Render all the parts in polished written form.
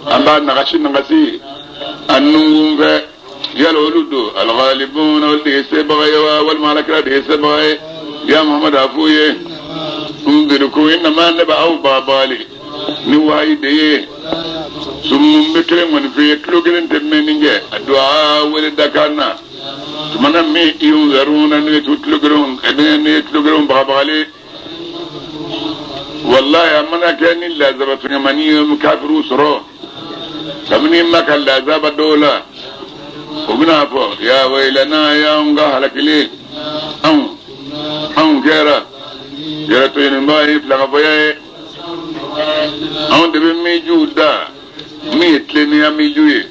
An b'a nagasi nagasi an nunkun fɛ. Yala olu don alghalibun, olu de ye sebaga ye wa, walima alakira de ye sebaga ye? Ya Muhammad, a f'u ye unzirukum innama, ne bɛ aw bagabagali ni wahayi de ye. Sumun bɛ kelen kɔni f'i ye, kilo kelen tɛ mɛnni kɛ a du'a wele dakan na. Tumana min yunzaruna, n'u ye tulo kelen, n'u ye tulo kelen bagabagali, wallahi a mana kɛ ni lazaba fɛngɛmani ye kafiriw sɔrɔ kabini Maka lazaba dɔw la, o bɛna fɔ: ya waylana, y'anw ka halakili, anw kɛra yɛrɛ toɲinibaga ye, filankafoya ye. Anw de bɛ mijiw da min ye tilennenya mijiw ye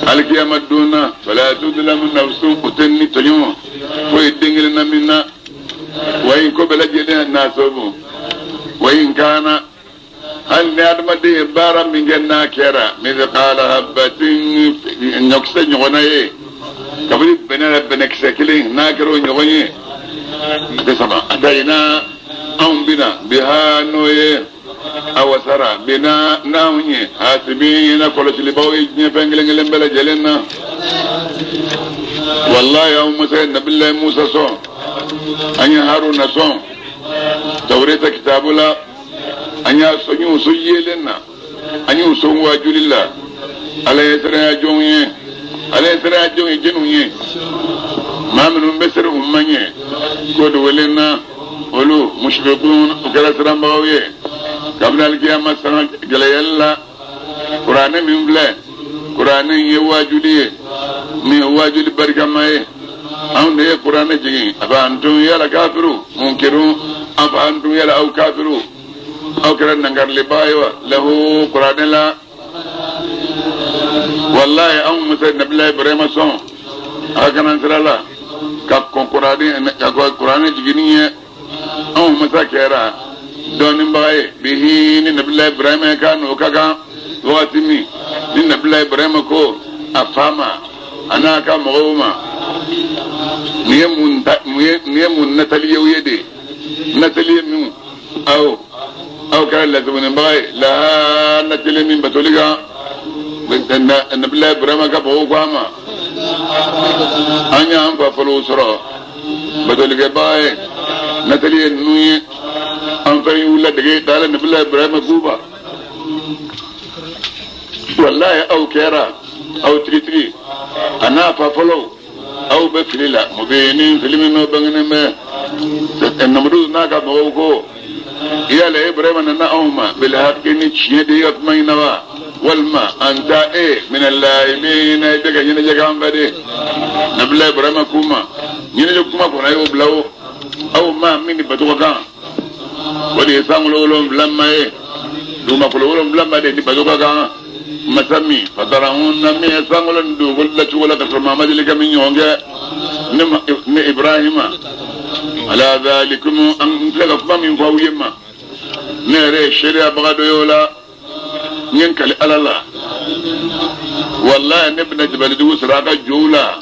alikiyama don na. Fala tudlamu nafsun, o tɛ ni tɔɲɔ foyi den kelen na min na wa in ko bɛɛ lajɛlen n'a sababu wa in kana. Hali ni adamaden ye baara min kɛ, n'a kɛra mithqala habbatin, ɲɔkisɛ ɲɔgɔnna ye, kabini bɛnɛ la bɛnɛkisɛ kelen, n'a kɛra o ɲɔgɔn ye, a tɛ sama atayina, anw bɛna biha, n'o ye awasara bina n'anw ye hasibina, kɔlɔsilibaw ye diɲɛ fɛn kelen kelen bɛɛ lajɛlen na. Wallahi anw musa, nabilayi Musa sɔn, an ye Haruna sɔn Tawureta kitabu la, an y'a sɔn, y'u sɔn yeelen na, an y'u sɔn wajuli la. Ala ye siranya jɔnw ye, Ala ye siranya jɔnw ye, jɛnw ye, maa minnu bɛ siran u ma ɲɛ ko dogolen na, olu mushrikun, u kɛra siranbagaw ye kabini alikiyama sanga gɛlɛyali la. Kuranɛ min filɛ, kuranɛ in ye wajuli ye, min ye wajuli barikama ye. Anw de ye kuranɛ jigin. A fa antum, yala kafiru munkirun, a fa antum, yala aw kafiru, aw kɛra nangarilibaa ye wa lahu, kuranɛ la? Wallahi anw musa nabila Ibrahima sɔn a ka kanan sira la ka kɔn kuranɛ, ka kɔn kuranɛ jiginni ye. Anw musa kɛra dɔɔninbaga ye bihi ni nabila Ibrahima ye, k'a n'o ka kan wagati min ni nabila Ibrahima ko a fa ma, a n'a ka mɔgɔw ma: nin ye mun ta, nin ye mun natali ye de, natali ye min aw kɛra lasabonibaga ye laha, natali min batoli kan. Nabila Ibrahima ka mɔgɔw ko a ma: an y'an fa fɔlɔw sɔrɔ batolikɛbaga ye, natali ye ninnu ye, an fɛn y'u ladege dala. Nabila Ibrahima k'u ma: wallahi aw kɛra aw tigitigi, a n'a fa fɔlɔw, aw bɛ fili la mubinin, fili min n'o bangenen bɛ. Namuru n'a ka mɔgɔw ko: yala Ibrahima nana anw ma bilhaqi, ni tiɲɛ de ye ka kuma in na wa, walima anta e mina laibina, i bɛ ka ɲɛnajɛ k'an fɛ de? Nabila Ibrahima k'u ma: ɲɛnajɛ kuma kɔnɔ, a y'o bila o, aw ma min ni bato ka kan, o de ye sankolo 7 ma ye, dugumakolo 7 ma de ni bato ka kan. Masa min fatarahunna, min ye sankolo ni dugukolo lacogo la ka sɔrɔ maa ma deli ka min ɲɔgɔn kɛ, ne Ibrahima ala dhalikum, an filɛ ka kuma min fɔ aw ye ma, ne yɛrɛ ye seereyabaga dɔ ye o la. N ye n kali Ala la, wallahi ne bɛna jabalidugu sɔrɔ a ka jow la.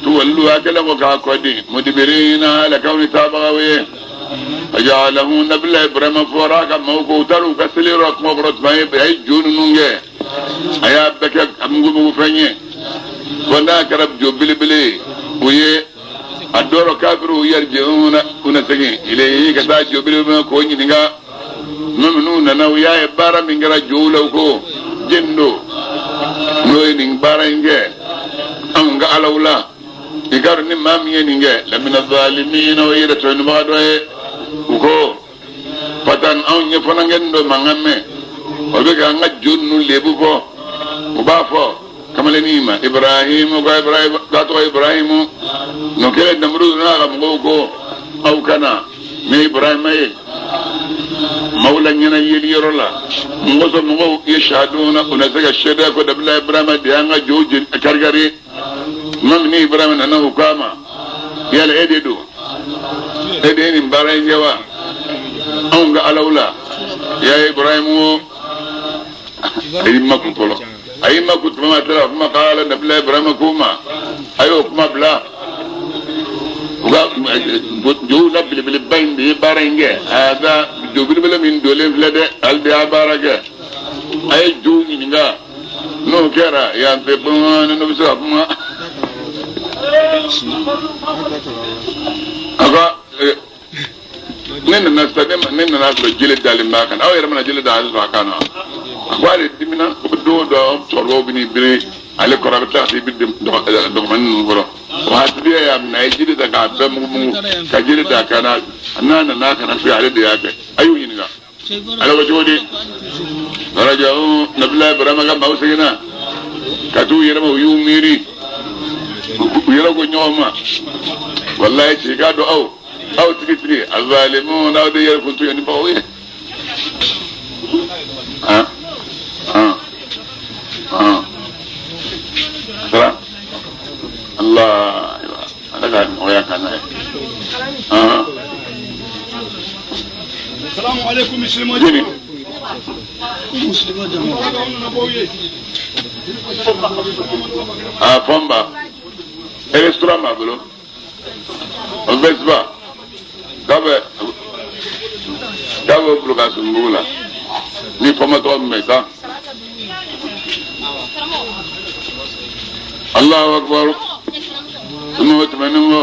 Tuwallu, a kɛlen ko k'a kɔdi mudibirina, alakaw ni taabagaw ye. Ajalahu, nabila Ibrahima fɔra a ka maaw ko u taara u ka seli yɔrɔ kuma kɔrɔ tuma ye, a ye jo ninnu kɛ, a y'a bɛɛ kɛ mugumugu fɛn ye, fo n'a kɛra jo belebele ye o ye. A dɔrɔ kafiriw yarji'una, u na segin ilayhi, ka taa jo belebele k'o ɲininka. Minnu nana, u y'a ye baara min kɛra jow la, u ko: jɛni don n'o ye nin baara in kɛ anw ka alaw la? I ka dɔn ni maa min ye nin kɛ, lamina zalimina, o yɛrɛ tɔɲɔbaga dɔ ye. U ko: fatan, anw ye fɔnankɛ dɔ mankan mɛn, o bɛ k'an ka jo ninnu lebu fɔ. U b'a fɔ kamalennin ma Ibrahimu, ko Ibrahim, k'a tɔgɔ Ibrahimu. N'o kɛlen, Namuru n'a ka mɔgɔw ko: aw kana ni Ibrahima ye maaw la ɲɛna yeli yɔrɔ la. Mɔgɔ sɔrɔ mɔgɔw ye sahaduna, u na se ka seereya ko dabila Ibrahima de y'an ka jow karikari. Tuma min ni Ibrahima nana, u k'a ma: yala e de don, e de ye nin baara in kɛ wa anw ka alaw la? Ya Ibrahimu, o a y'i makun fɔlɔ, a y'i makun tuma min a taara kuma k'ala, nabila Ibrahima k'u ma: a y'o kuma bila, u ka jow la belebeleba in de ye baara in kɛ. A da jo belebele min donlen filɛ dɛ, ale de y'a baara kɛ. A ye jow ɲininka n'o kɛra yan tɛ bamanan n'o bɛ se ka kuma. A ka ne nana sisan ne nana sɔrɔ jele dalen b'a kan aw yɛrɛ mana jele da ale sɔrɔ a kan na a ko ale dimina ko don o don cɛkɔrɔbaw bɛ n'i biri ale kɔrɔ a bɛ tila ka t'i bi dɔgɔmanin ninnu kɔrɔ o hasidiya y'a minɛ a ye jiri ta k'a bɛɛ mugu mugu ka jiri da a kan na n'a nana ka na fɛ ale de y'a kɛ a y'u ɲininka ale ko cogo di faraja'u nabila ibrahima ka maaw seginna ka t'u yɛrɛ ma u y'u miiri u yɛrɛ ko ɲɔgɔn ma walayi ci k'a dɔn aw aw tigi tigi azalimun aw de yɛrɛ kun tɔɲɔnibagaw ye han han han sara Allah ala ka nɔgɔya ka n'a ye han. Salamu alaikum muslima Jini. Muslima jama. A fɔnba restaurant b'a bolo o Vespa k'a bɛ Bulukasunbugu la ni fɔnba tɔgɔ min bɛ sa Allahu akbar n'o tɛmɛnen kɔ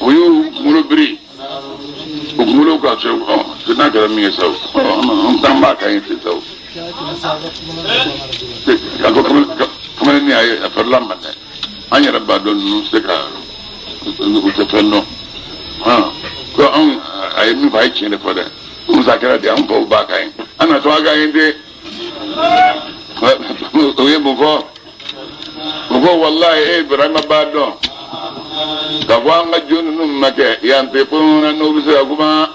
u y'u kunkolo biri u kunkolo ka cɛ ɔ n'a kɛra min ye sa o an t'an b'a kan ye ten sa o a ko kamalen y'a ye a farila ma dɛ an yɛrɛ b'a dɔn ninnu se ka u tɛ fɛn dɔn ko anw a ye min fɔ a ye tiɲɛ de fɔ dɛ musa kɛra de an faw b'a kan ye an na to a kan ye de o ye mun fɔ u ko walayi e Ibrahima b'a dɔn k'a fɔ an ka jo ninnu ma kɛ yan tɛ ko n'u bɛ se ka kuma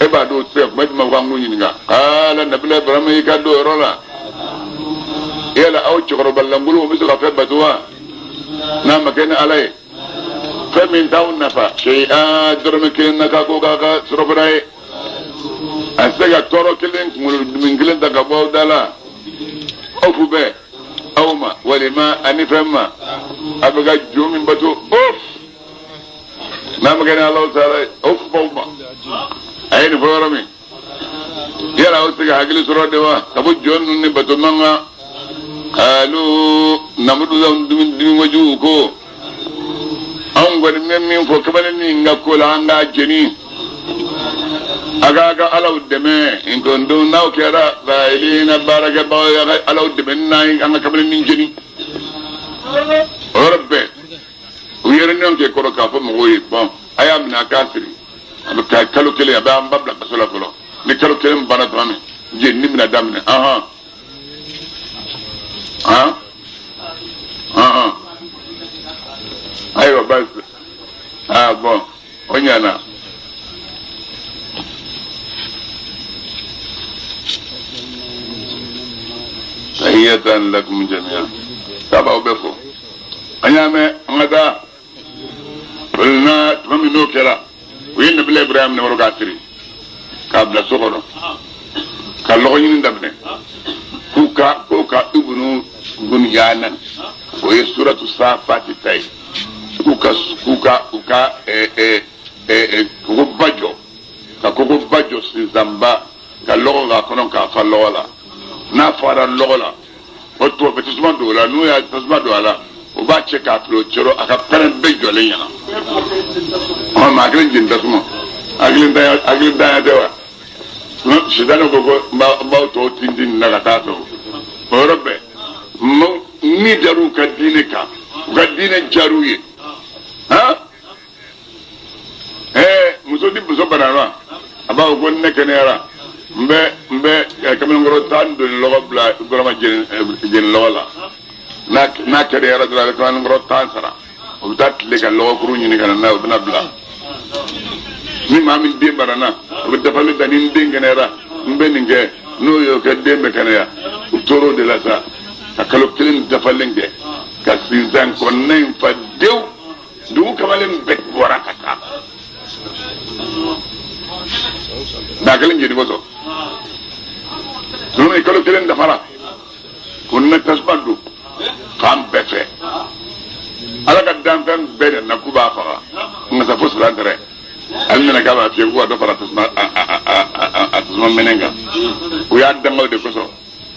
e b'a dɔn u tɛ se ka kuma e tun b'a fɔ an k'u ɲininka ala nabila Ibrahima y'i ka don o yɔrɔ la yala aw cɛkɔrɔba lankolonw bɛ se ka fɛn bato wa n'a ma kɛ ni ala ye fɛn min t'aw nafa seyi'a dɔrɔmɛ kelen na k'a ko k'a ka surɔfana ye a tɛ se ka tɔɔrɔ kelen kunkolodimi kelen ta ka bɔ aw da la aw fu bɛɛ aw ma walima ani fɛn ma a bɛ ka jo min bato of n'a ma kɛ ni Alahu taala ye aw fu b'aw ma a ye nin fɔ yɔrɔ min yala aw tɛ se ka hakili sɔrɔ de wa ka bɔ jɔn ninnu ni bato man kan kalu namudu dimi dimi kojugu ko anw kɔni bɛ min fɔ kamalen nin ka ko la an k'a jeni a k'a ka alaw dɛmɛ nkɔndon n'aw kɛra fa'ilina baarakɛbagaw ye a ka alaw dɛmɛ n'an ye an ka kamalen nin jeni o yɔrɔ bɛɛ u ye réunion kɛ kɔrɔ k'a fɔ mɔgɔw ye bɔn a y'a minɛ a k'a siri a bɛ ka kalo kelen a bɛ an ba bila kaso la fɔlɔ ni kalo kelen banna tuma min jenini bɛna daminɛ ahan han ahan ayiwa baasi ah bɔn o ɲana. Tahiyatan lakum jami'a k'a b'aw bɛɛ fo an y'a mɛn an ka taa n'a tuma min n'o kɛra u ye nabila Ibrahim namaro k'a siri k'a bila so kɔnɔ ka lɔgɔ ɲini daminɛ k'u ka k'o ka ibunu bunyanan o ye suratu safati ta ye k'u ka k'u ka u ka kogoba jɔ ka kogoba jɔ sinsanba ka lɔgɔ k'a kɔnɔ k'a fa lɔgɔ la n'a fara lɔgɔ la o tuma bɛ tasuma don o la n'u y'a tasuma don a la u b'a cɛ k'a fili o cɛrɔ a ka pɛrɛn bɛɛ jɔlen ɲɛna ɔ maa kelen jeni tasuma hakilintanya tɛ wa sitani ko ko n b'aw tɔw tintin nin na ka taa fɛ o yɔrɔ bɛɛ ni jar'u ka diinɛ kan u ka diinɛ jar'u ye han ɛɛ muso ni muso banana a b'a fɔ ko ne kɛnɛyara n bɛ kamalenkɔrɔ tan doni lɔgɔ bila burama jeni lɔgɔ la n'a kɛnɛyara dɔrɔn a bɛ kamalenkɔrɔ tan sara o bɛ taa tile ka lɔgɔkuru ɲini ka na n'a ye o bɛna bila ni maa min den banana o bɛ dafali da ni n den kɛnɛyara n bɛ nin kɛ n'o y'o kɛ den bɛ kɛnɛya u tor'o de la sa ka kalo kelen dafalen kɛ ka sinzan kɔnɔna in fa dewu dugu kamalen bɛɛ bɔra ka taa maa kelen jeni kosɔn ninnu ni kalo kelen dafara ko ne tasuma don fan bɛɛ fɛ ala ka danfɛn bɛɛ de na k'u b'a faga nka sa fo siran tɛrɛ ale nana k'a b'a fiyɛ ko ka dɔ fara tasuma a tasuma minɛn kan u y'a danga o de kosɔn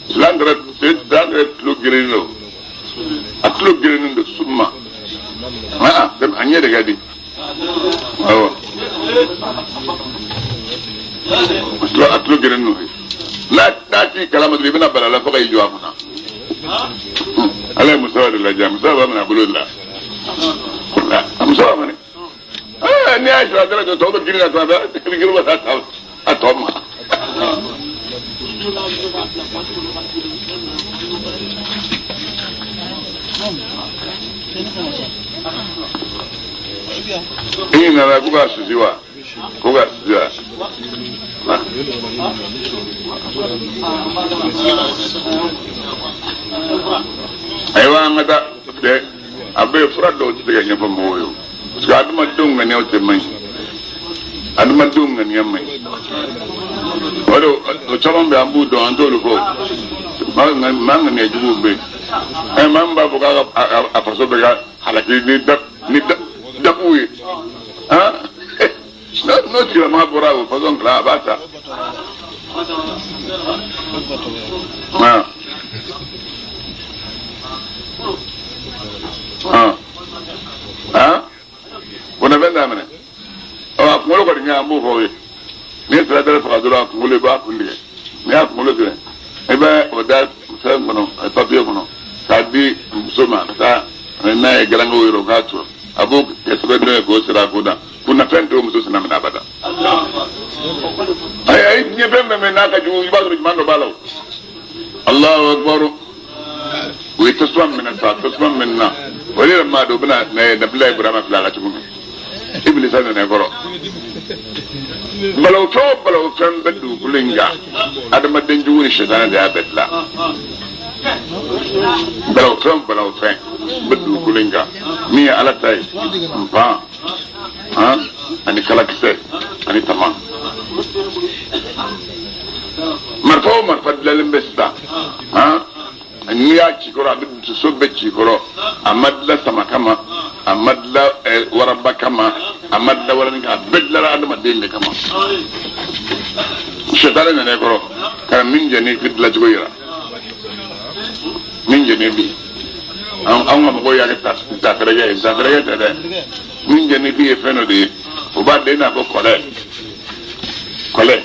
silandɛrɛ tulo gerennen don a tulo gerennen don suma a ɲɛ de ka di awɔ a tulo gerennen don n'a t'i kalama dɔrɔn i bɛna bala la fo ka i jɔ a kunna ala ye muso de lajɛ muso b'a minɛ a bolo de la a muso b'a minɛ n'i y'a sɔrɔ a dara jɔ tɔw bɛ girin ka tuma bɛɛ i bɛ girin ka taa a tɔ ma. I nana ko ka susi wa ko ka susi wa. Ayiwa an ka taa dɛ a bɛ fura dɔw tɛ se ka ɲɛfɔ mɔgɔw ye parce que adamadenw ŋaniyaw tɛ man ɲi adamadenw ŋaniya man ɲi o de o caman bɛ an b'u dɔn an t'olu fɔ maa ŋaniya juguw bɛ yen ɛ maa min b'a fɔ k'a ka a faso bɛ ka halaki ni dakuw ye han n'o tigilamɔgɔ bɔra o façon dilan a b'a ta o na fɛn daminɛ ɔ a kunkolo kɔni ɲɛ an b'o fɔ o ye n'i ye sira dɛrɛ faga dɔrɔn a kunkolo i b'a kun tigɛ n'i y'a kunkolo tigɛ i bɛ o da fɛn kɔnɔ papiye kɔnɔ k'a di muso ma ka taa n'a ye garankew yɔrɔ k'a to a b'o kɛ sɛbɛn dɔ ye k'o siri a kun na kunnafɛn t'o muso sina minɛ abada ayi ayi diɲɛ fɛn fɛn bɛ n'a ka jugu i b'a sɔrɔ ɲuman dɔ b'a la o Alahu akibaru u ye tasuma minɛ sa tasuma minɛ na o de yɛrɛ maa dɔn u bɛna Nabila Ibrahima bila a la cogo min Ibilisa nana kɔrɔ balawu fɛn o balawu fɛn bɛ dugukolo in kan adamaden jugu ni sɛtanɛ de y'a bɛɛ dilan balawu fɛn o balawu fɛn bɛ dugukolo in kan min ye Ala ta ye npan ani kalakisɛ ani tama marifa o marifa dilanlen bɛ sisan n'i y'a ci kɔrɔ a bɛ so bɛɛ ci kɔrɔ a ma dilan sama kama a ma dilan waraba kama a ma dilan waranin kama a bɛɛ dilanna adamaden de kama sɛtanɛ nana i kɔrɔ ka min jɛni i dilancogo yira min jɛni bi anw ka mɔgɔw y'a kɛ tafɛrɛkɛ ye tafɛrɛkɛ tɛ dɛ min jɛni bi ye fɛn dɔ de ye o b'a den n'a fɔ kɔlɛ kɔlɛ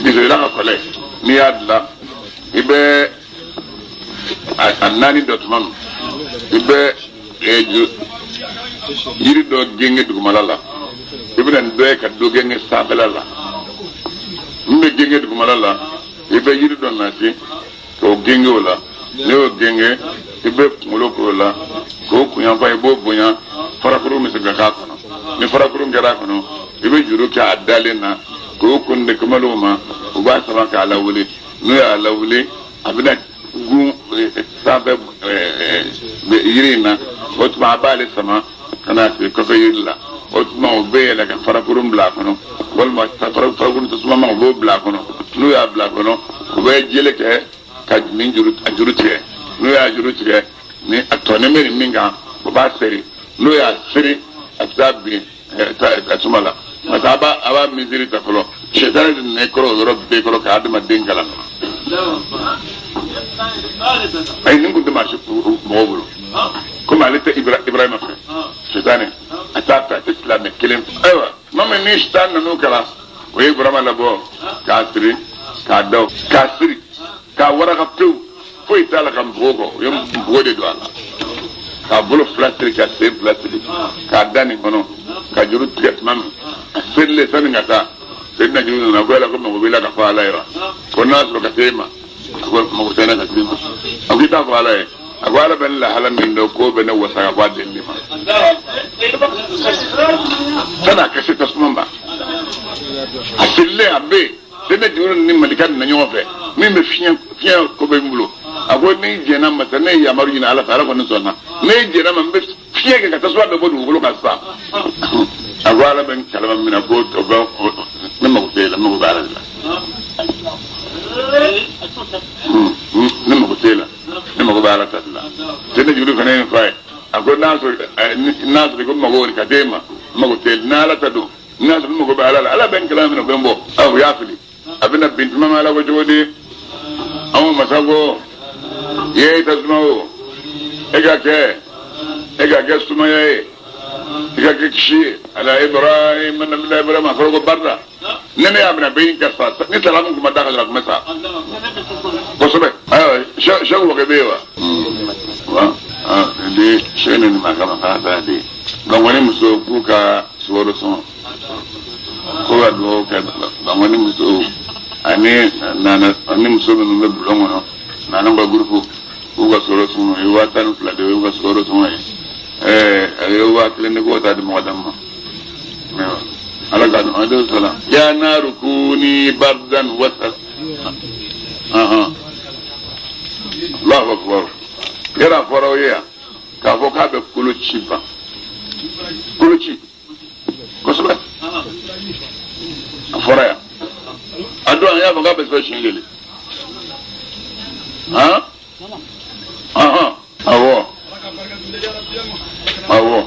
bisoyila ka kɔlɛ n'i y'a dilan i bɛ a naani dɔ tuma min i bɛ yiri dɔ genge dugumala la i bɛna nin dɔ ye ka dɔ genge sanfɛla la min bɛ genge dugumala la i bɛ yiri dɔ nati k'o genge o la n'i y'o genge i bɛ kunkolo k'o la k'o kunyanfan i b'o bonya farakurun bɛ se ka k'a kɔnɔ ni farakurun kɛra a kɔnɔ i bɛ juru kɛ a dalen na k'o kun de kamalenw ma u b'a sama k'a lawuli n'u y'a lawuli a bɛna gun sanfɛ yiri in na o tuma a b'ale sama ka na sigi kɔfɛ yiri la o tuma o bɛ yɛlɛ ka farakurun bila a kɔnɔ walima farakurun tasuma ma u b'o bila a kɔnɔ n'u y'a bila a kɔnɔ u bɛ jele kɛ ka nin juru a juru tigɛ n'u y'a juru tigɛ ni a tɔnnen bɛ nin min kan o b'a seri n'o y'a seri a bɛ taa bin tasuma la parce que a b'a misiri ta fɔlɔ sɛtanɛ de nana i kɔrɔ o yɔrɔ bɛɛ kɔrɔ ka adamaden kalan. Ayi nin kun tɛ maa si mɔgɔw bolo komi ale tɛ Ibrahima fɛ sɛtanɛ a t'a fɛ a tɛ silamɛ kelen fɛ. Ayiwa tuma min ni sitan nan'u kalan o ye Ibrahima labɔ k'a siri k'a da k'a siri k'a waraka pewu foyi t'a la ka npogo kɔ u ye npogo de don a la k'a bolo fila siri ka sen fila siri k'a da nin kɔnɔ ka juru tigɛ tuma min a serilen sani ka taa Seydina Jibril nana ko yala ko mago b'i la ka fɔ Ala ye wa ko n'a sɔrɔ ka se e ma a ko mago tɛ ne ka se e ma a ko i t'a fɔ Ala ye a ko Ala bɛ ne lahala min dɔn k'o bɛ ne wasa ka bɔ a delili ma sanni a ka se tasuma ma a sirilen a bɛ yen Seydina Jibril ni malika nana ɲɔgɔn fɛ min bɛ fiɲɛ ko bɛ n bolo a ko n'i jɛnna ma sa ne ye yamaru ɲini Ala fɛ Ala kɔni sɔnna ne jɛnna ma n bɛ fiɲɛ kɛ ka tasuma bɛɛ bɔ dugukolo kan sisan a ko Ala bɛ n kalama min na k'o bɛ ne mago tɛ e la n mago bɛ Ala de la ne mago tɛ e la ne mago bɛ Ala ta de la Seydina Jibril fana ye nin fɔ a ye a ko n'a sɔrɔ ko mago ka d'e ma n mago tɛ e la n'Ala ta don n'a sɔrɔ n mago bɛ Ala la Ala bɛ n kalama min na o bɛ n bɔ o y'a fili. A bɛna bin tuma min, Ala ko cogo di? Anw masa ko ye tasuma o, e ka kɛ sumaya ye, i ka kɛ kisi ye ala Ibrahim, nabila Ibrahim. A fɔra ko barida ne ne y'a minɛ bɛ ka sa ni salamu kun ma da ka sɔrɔ a kun bɛ sa kosɛbɛ. Ayiwa, sɛku wakɛ bɛ yen wa? Wa di sɛ ni nin ma kama k'a taa di Bankɔni muso k'u ka sukaro sɔn, ko ka dugawu kɛ Bankɔni muso ani nana ani muso minnu bɛ bulon kɔnɔ, nana ka gurupu, k'u ka sukaro sɔngɔ ye 12,000 de ye, u ka sukaro sɔngɔ ye a ye 1000 de k'o ta di mɔgɔ dama ma. Ala ka dɔn aleyhi salam. Ya naru kuni bardan wa Allahu akbar. Yɛrɛ fɔra o ye yan k'a fɔ k'a bɛ kolo ci ban, kolo ci kosɛbɛ. A fɔra yan a don, an y'a fɔ k'a bɛ sɔrɔ siɲɛ joli? Han, ahan, awɔ, awɔ,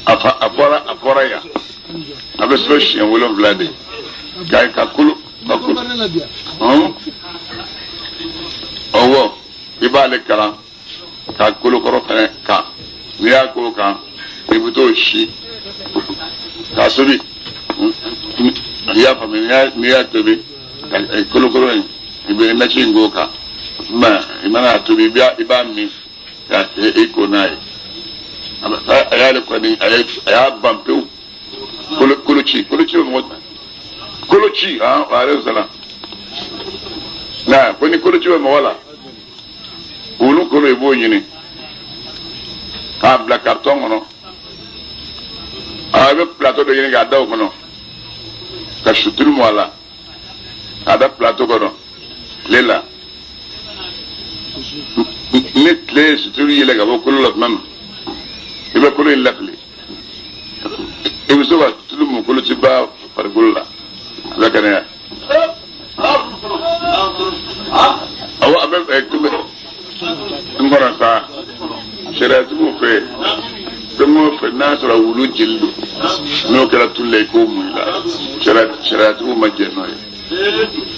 a fɔra, a fɔra yan a bɛ sɔrɔ siɲɛ 7 de ka kolo ka kolo. Ɔwɔ, i b'ale kalan ka kolokɔrɔ fɛnɛ kan. N'i y'a k'o kan, i bɛ t'o si k'a tobi. I y'a faamu? N'i y'a tobi ka kolokɔrɔ in, i bɛ nasi in k'o kan. I mana a tobi, i b'a min ka i ko n'a ye. A y'ale kɔni, a y'a ban pewu. Koloci, koloci bɛ mɔgɔ koloci. Han, wa aleykum salam. Nka ko ni koloci bɛ mɔgɔ la, olu kolo, i b'o ɲini k'a bila carton kɔnɔ. A bɛ plateau dɔ ɲini k'a da o kɔnɔ, ka suturu mɔ a la k'a da plateau kɔnɔ tile la. Ni tile ye suturu yɛlɛ ka bɔ kolo la tuma min, i bɛ kolo in lafili, i bɛ se ka tulu mun kolociba farikolo la, a bɛ kɛnɛya. Awɔ, a bɛ n kɔrɔ sa sariyatigiw fɛ yen, fɛn o fɛn n'a sɔrɔ wulu jeli don, n'o kɛra tulu la, i k'o mun i la, sariyatigiw ma jɛn n'o ye.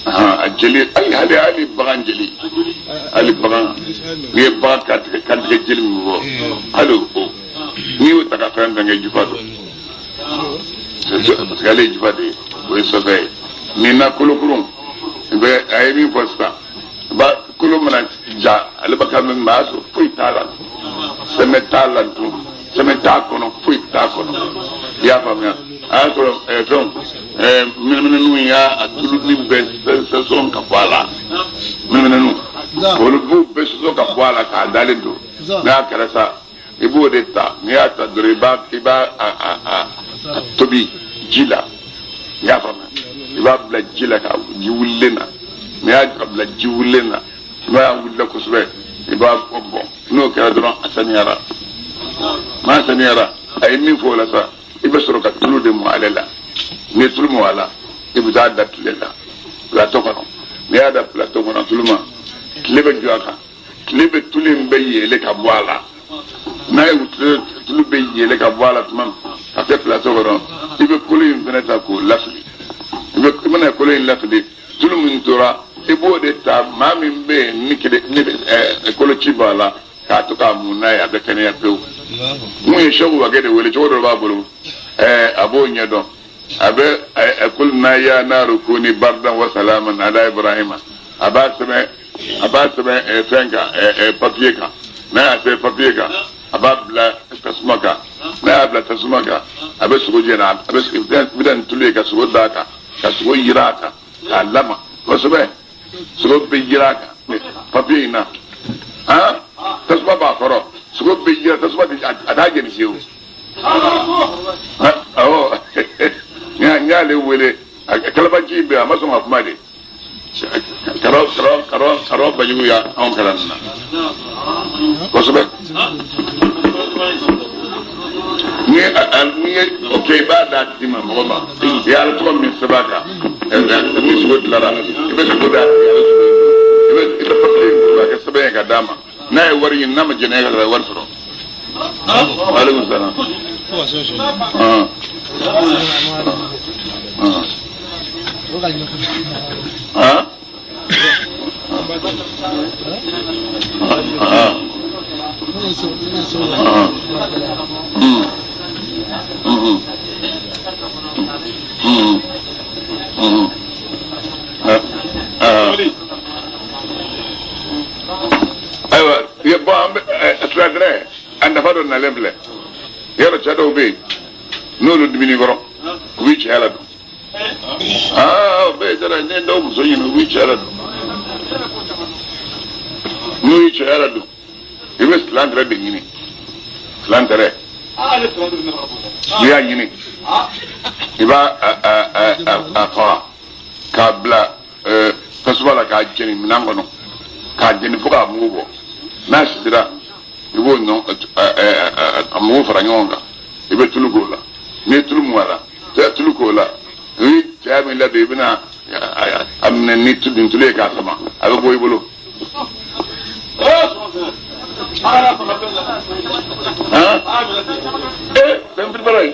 A jeli, hali hali bagan jeli, hali bagan, n'i ye bagan kantigɛ kantigɛ jeli min bɔ, hali o, n'i y'o ta ka fɛn fɛn kɛ, jufa don, parce que ale ye jufa de ye, o ye sɔfɛ ye. Nin na kolokurun i bɛ, a ye min fɔ sisan, ba kolo mana ja, ale bɛ ka min, b'a sɔrɔ foyi t'a la, sɛmɛ t'a la tun, sɛmɛ t'a kɔnɔ, foyi t'a kɔnɔ. I y'a faamuya? A y'a sɔrɔ fɛnw mɛnɛmɛnɛninw y'a tulu ni bɛɛ sɔsɔ ka bɔ a la. Mɛnɛmɛnɛninw, olu b'u bɛɛ sɔsɔ ka bɔ a la k'a dalen to. N'a kɛra sa, i b'o de ta. N'i y'a ta dɔrɔn, i b'a a tobi ji la. I y'a faamuya? I b'a bila ji la ka ji wulilen na. N'i y'a bila ji wulilen na, i b'a wulila kosɛbɛ, i b'a bɔn. N'o kɛra dɔrɔn, a saniyara. N'a saniyara, a ye min fɔ o la sa, i bɛ sɔrɔ ka tulu de mɔ ale la. N'i ye tulu mɔ a la, i bɛ taa da tile la plateau kɔnɔ. N'i y'a da plateau kɔnɔ, tulu ma, tile bɛ jɔ a kan, tile bɛ tulu in bɛ yɛlɛ ka bɔ a la. N'a ye tulu bɛ yɛlɛ ka bɔ a la tuma min ka kɛ plateau kɔnɔ, i bɛ kolo in fana ta k'o lafili. I mana kolo in lafili, tulu min tora, i b'o de ta. Maa min bɛ yen ni kele ni koloci b'a la, k'a to k'a mun n'a ye, a bɛ kɛnɛya pewu. Mun ye Sɛku Wage de wele, cogo dɔ b'a bolo, a b'o ɲɛdɔn. A bɛ kulna ya naru kuni bardan wa salaman ala Ibrahima. A b'a sɛbɛn fɛn kan, papier kan. N'a y'a sɛbɛn papier kan, a b'a bila tasuma kan. N'a y'a bila tasuma kan, a bɛ sogo jɛnɛ, a bɛ bɛ nin tulu ye ka sogo d'a kan, ka sogo yira a kan k'a lama kosɛbɛ. Sogo bɛ yira a kan papier in na. Han, tasuma b'a kɔrɔ, sogo bɛ yira, tasuma tɛ a t'a jeni fiyewu. Awɔ, n y'ale wele kalabanci bɛ, a ma sɔn ka kuma de. Karɔ karɔ karɔ karɔ bajugu ya anw kalan nin na kosɛbɛ. Ni n'i ye o kɛ, i b'a d'a tigi ma, mɔgɔ ma, i ye Ala tɔgɔ min sɛbɛn a kan, ni sogo dilara, i bɛ sogo d'a tigi, a bɛ sogo, i bɛ papiye k'a kɛ sɛbɛn ye ka d'a ma. N'a ye wari ɲini, n'a ma jɛn, e ka wari sɔrɔ. Waaleykum salaam. Ah ah ayiwa bon an bɛ silatɛrɛ a nafa dɔ nalen filɛ yɔrɔ cɛ dɔw bɛ yen n'olu dumuni kɔrɔ u b'i cɛya ladon aa o bɛɛ ye dara ne dɔw muso ɲini u b'i cɛya ladon n'u y'i cɛya ladon i bɛ silatɛrɛ de ɲini silatɛrɛ n'i y'a ɲini i b'a a faga k'a bila tasuma la k'a jeni minɛn kɔnɔ k'a jeni fo k'a mugu bɔ n'a sira i b'o nɔ a mugu fara ɲɔgɔn kan i bɛ tulu k'o la n'i ye tulu mun a la tulu k'o la ni cɛya min ladon i bɛna a minɛ ni tulu ye k'a sama a bɛ bɔ i bolo. Fɛn firifara ye.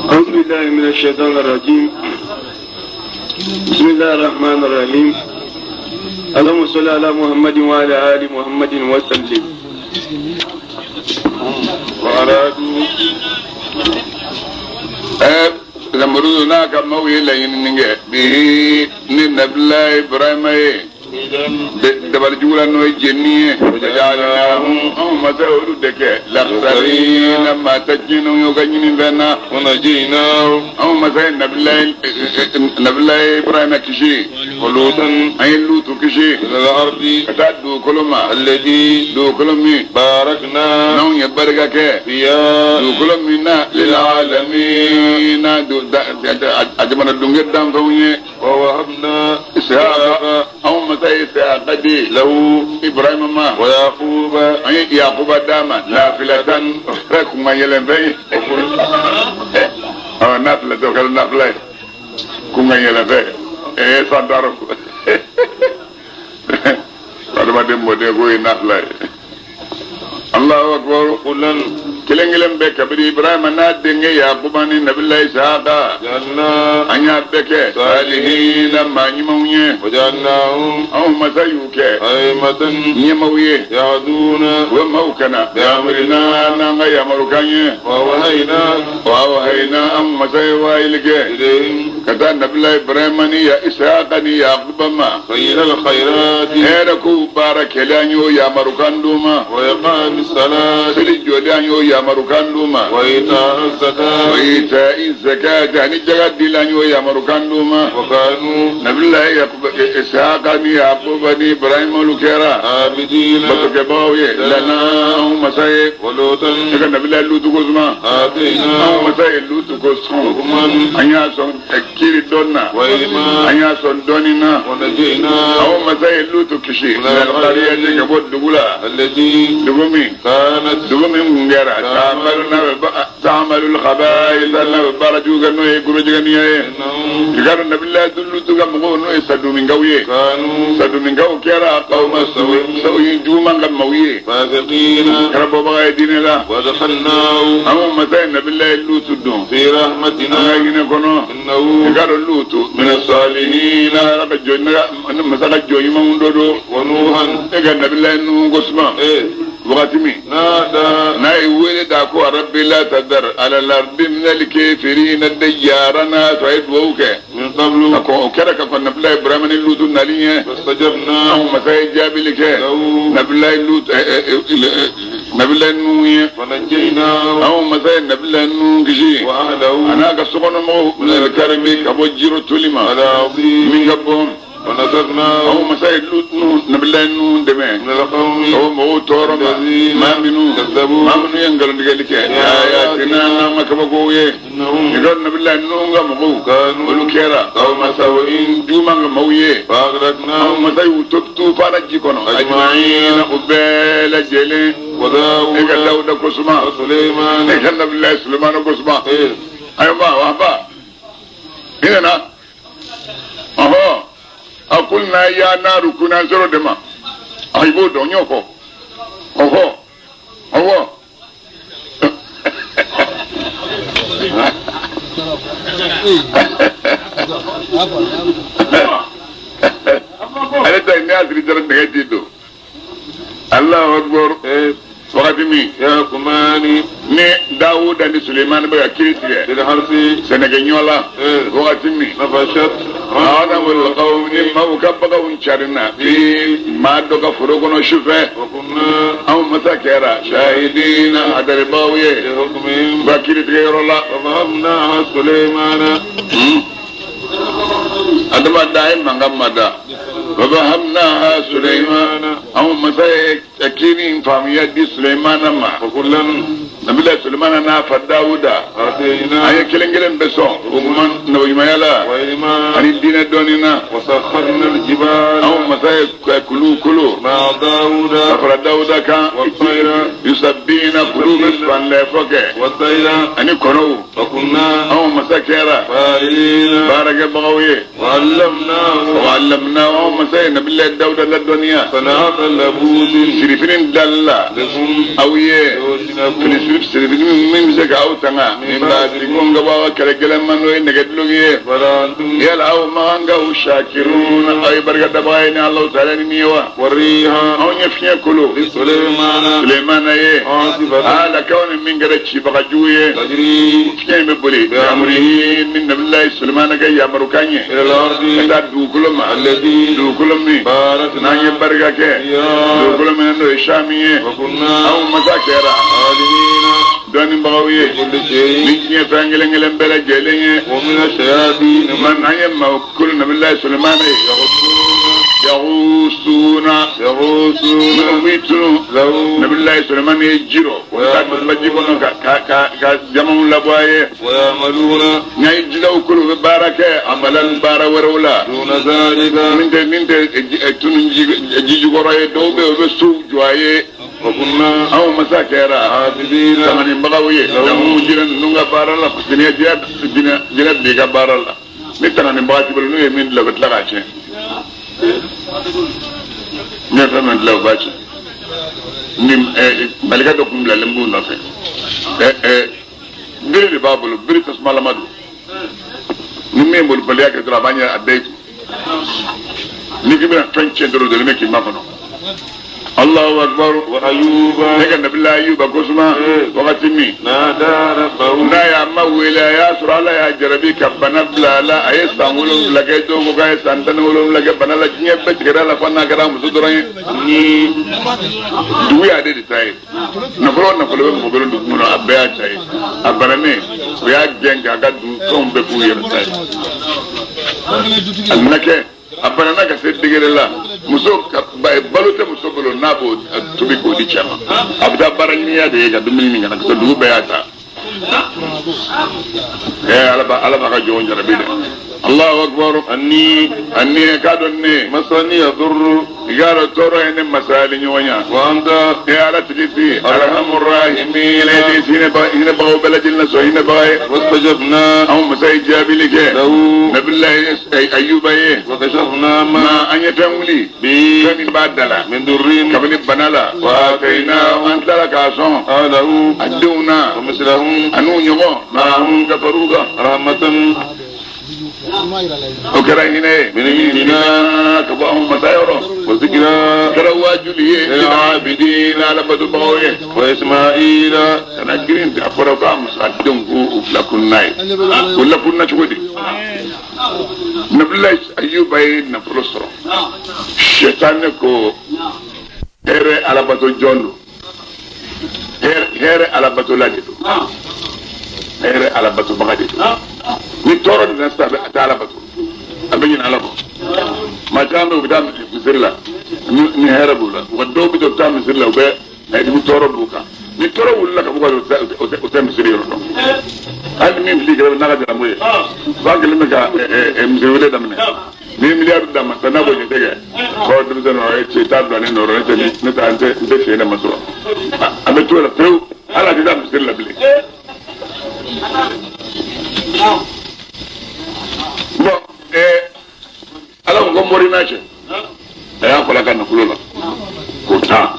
أعوذ بالله من الشيطان الرجيم. بسم الله الرحمن الرحيم. اللهم صل على محمد وعلى آل محمد وسلم. وأرادوا لمرود ناك موي لين به نبلا إبراهيم dabali jugu n'o ye jeni ye jajalahum anw ma se olu de kɛ laksarina maa tɛ jinɛw ye u ka ɲini fɛn na anw ma se nabilayi Ibrahima kisi an ye Lutu kisi ka taa dugukolo ma dugukolo min n'anw ye barika kɛ dugukolo min na lilalamina a jamana dunkɛ danfɛnw ye Ishaqa anw ma se Ishaqa di lahu Ibrahima ma wa Yaquba an ye Yaquba d'a ma nafilatan o kuma yɛlɛnfɛn ye awɔ nafila tɛ o kɛra nafila ye kunka yɛlɛnfɛn san taara adamaden mɔden k'o ye nafila ye. Allahu akbar kulan kelen kelen bɛɛ kabini Ibrahima n'a denkɛ Yakuba ni Nabila Isaka an y'a bɛɛ kɛ salihina maa ɲumanw ye anw masa y'u kɛ ɲɛmaw ye u bɛ maaw kana bi'amrina n'an ka yamarukan ye wa wahayina anw masa ye wahayili kɛ ka taa Nabila Ibrahima ni Isaka ni Yakuba ma hɛrɛ kow baara kɛlɛ an y'o yamarukan d'u ma seli jɔli an y'o yamarukan d'u ma wa ita'i zakati ani jaga dili an y'o yamarukan d'u ma Nabila Isaka ni Yakuba ni Ibrahima olu kɛra batokɛbagaw ye lana anw masa ye e ka Nabila Lutu ko suma anw masa ye Lutu ko sɔn an y'a sɔn kiiri dɔn na an y'a sɔn dɔnni na anw masa ye Lutu kisi minal-qaryati ka bɔ dugu la dugu min dugu min kun kɛra ta'malul khaba'ith n'a bɛ baara jugu kɛ n'o ye gurujɛgɛniya ye i ka dɔn Nabila Lutu ka mɔgɔw n'o ye Saduminkaw ye Saduminkaw kɛra qawma sawi juguman ka maaw ye kɛra bɔbaga ye diinɛ la anw masa ye Nabila Lutu don an ka hinɛ kɔnɔ i ka dɔn Lutu mina salihina Ala ka jɔn masa ka jɔn ɲumanw dɔ don e ka Nabila Nuhu ko suma wagati min n'a ye wele da ko rabbi la tadar ala lardi min alkafirina dayyara n'a sɔrɔ a ye duwawu kɛ o kɛra ka kɔn Nabila Ibrahima ni Lutu nali ɲɛ anw masa ye jaabili kɛ Nabila Lutu Nabila Nuhu ye anw masa ye Nabila Nuhu kisi a n'a ka sokɔnɔmɔgɔw minal karbi ka bɔ jiro toli ma min ka bɔn. ونصرناه أو مسائل نبي الله نون دمه من القوم أو مو تورما ما منو كذبوا ما منو ينقلون دقالك آياتنا نعم كبقوية إنهم يقول نبي الله نون غمو كانوا ولكيرا قوم سوء جوما غموية أو فأغرقناهم مسائل تبتو فارجيكونو أجمعين قبال جلين وداود إيكا داود كسما وسليمان إيكا نبي الله سليمان كسما أيوة وابا هنا أها أقولنا يا نار كنا زرو دما أيبو دونيوكو أها أها أنا تاني أسري جرن نهديدو الله أكبر وقتمي يا كماني ni Dawuda ni Suleiman bɛ ka kiiri tigɛ للحرث sɛnɛkɛɲɔ la wagati min نفشت ana wal qawmi maaw ka baganw carinna bi maa dɔ ka foro kɔnɔ sufɛ وكنا anw masa kɛra shahidina adaribaw ye لحكمهم u ka kiiri tigɛ yɔrɔ la وفهمناها سليمان adama da ye mankan ma da وفهمناها سليمان anw masa ye kiiri in faamuya di Suleimana ma وكلا nabila Suleimana n'a fa Dawuda آتينا an ye kelen kelen bɛ sɔn o kuma nabiɲumanya la وعلما ani diinɛ dɔɔnin na وسخرنا الجبال anw masa ye kulu kolo مع داود ka fara Dawuda kan والطير yusabina kulu bɛ fanlɛfɔ kɛ والطير ani kɔnɔw وكنا anw masa kɛra فاعلين baarakɛbagaw ye وعلمناه وعلمناه anw masa ye nabila Dawuda ladɔnniya صنعة لبوس sirifini dali la لكم aw ye ليحسنكم sirifini min bɛ se k'aw tanga min b'a dikun ka bɔ aw ka kɛlɛ gɛlɛn ma n'o ye nɛgɛduloki ye فلا أنتم yala aw ma kan ka u shakirun aw ye barika dabaga ye ni Alahu taala ni min ye wa والريح anw ye fiɲɛ kolo لسليمان Sulemana ye عاصفة ala kawni min kɛra cibaga jugu ye تجري fiɲɛ in bɛ boli amrihi ni nabilayi Sulemana ka yamarukan ye إلى ka الأرض taa dugukolo ma التي dugukolo min n'an ye باركنا barika kɛ فيها dugukolo min n'o ye Sami ye وكنا anw masa kɛra عالمين dɔnnibagaw ye بكل شيء ni diɲɛ fɛn kelen kelen bɛɛ lajɛlen ye ومن الشياطين man an ye maa kolo nabilayi Sulemana ye يغوصون yagusuna يغوصون minnu b'i tunu له nabilayi Sulemana ye ji rɔ o bɛ taa tasuma ji kɔnɔ ka jamaw labɔ a ye ويعملون n'a ye jilaw kolo u bɛ baara kɛ amalan baara wɛrɛw la دون ذلك min tɛ tunu ji jukɔrɔ ye dɔw bɛ yen u bɛ sow jɔ a ye وكنا anw masa kɛra حافظين tanganibagaw ye damu jinɛ ninnu ka baara la jinɛ b'i ka baara la ni tanganibaga t'i bolo n'u ye min dilan u bɛ tila k'a tiɲɛ n'u ye fɛn min dilan u b'a tiɲɛ ni malika dɔ kun bilalen b'u nɔfɛ bere de b'a bolo bere tasumalama don ni min bolibaliya kɛ dɔrɔn a b'a ɲɛ a bɛɛ kun n'i k'i bɛna fɛn tiɲɛ dɔrɔn dɔrɔn k'i makɔnɔ Allahu akbar وأيوب ne ka nabila Ayuba kosuma wagati min نادى ربه n'a y'a ma wele a y'a sɔrɔ Ala y'a jarabi ka bana bila a la a ye san 7 kɛ dɔw ko k'a ye san 17 kɛ bana la diɲɛ bɛɛ tigɛra a la fo n'a kɛra muso dɔrɔn ye إني dugu y'ale de ta ye nafolo o nafolo bɛ mɔgɔ bolo dugu kɔnɔ a bɛɛ y'a ta ye a bananen o y'a gɛn k'a ka dugu fɛnw bɛɛ k'u yɛrɛ ta ye a nana kɛ a banana ka se degré la muso ka balo tɛ muso bolo n'a b'o tobi k'o di cɛ ma a bɛ taa baara ɲiniya de ye ka dumuni ɲini ka na ka sɔrɔ dugu bɛɛ y'a ta Ala b'a ka jɔnw jarabi dɛ Allahu akbar أني ani k'a dɔn ne مسني الضر i k'a dɔn tɔɔrɔ ye ne masayali ɲɔgɔn ya وأنت e Ala tigi ti arhamur rahimin e ti hinɛbagaw bɛɛ lajɛlen na sɔn hinɛbaga ye واستجبنا anw masa ye jaabili kɛ له nabilayi Ayuba ye وكشفنا ما ma an ye fɛn wuli به fɛn min b'a da la من ضر kabini bana la wa atayna an tilala k'a sɔn أهله a denw na ومثلهم a n'u ɲɔgɔn maa ka far'u kan رحمة o kɛra hinɛ ye من عندنا ka bɔ anw masa yɔrɔ وذكرى o kɛra waajuli ye lil abidina alabatobaga ye وإسماعيل kana girin a fɔra ko a muso a denw ko u lakunna ye o lakunna cogo di nabilayi Ayuba ye nafolo sɔrɔ sɛtanɛ ko hɛrɛ alabato jɔn don hɛrɛ alabatola de don hɛrɛ alabatobaga de don ni tɔɔrɔ nana sisan a tɛ alabato a bɛ ɲinɛ ala kɔ Maa caman bɛ u bɛ taa misiri la ni hɛrɛ b'u la, wa dɔw bɛ taa misiri la u bɛ ni tɔɔrɔ b'u kan. Ni tɔɔrɔ wulila ka b'u kan, u tɛ misiri yɔrɔ dɔn. Hali ni min fili kɛrɛfɛ n'a ka jaramu ye, ba kelen bɛ ka misiri wele daminɛ. Ni ye miliyari d'a ma sisan, n'a ko nin tɛ kɛ, kɔ denmisɛnnin o ye cɛ t'a bila ne nɔrɔ, ne tɛ ne t'a n tɛ n tɛ fiɲɛ ma sɔrɔ. A bɛ t'o la pewu, hali a tɛ taa misiri la bilen. Bon, ala ko ko mori n'a cɛ, a y'a fɔla ka nafolo la k'o ta,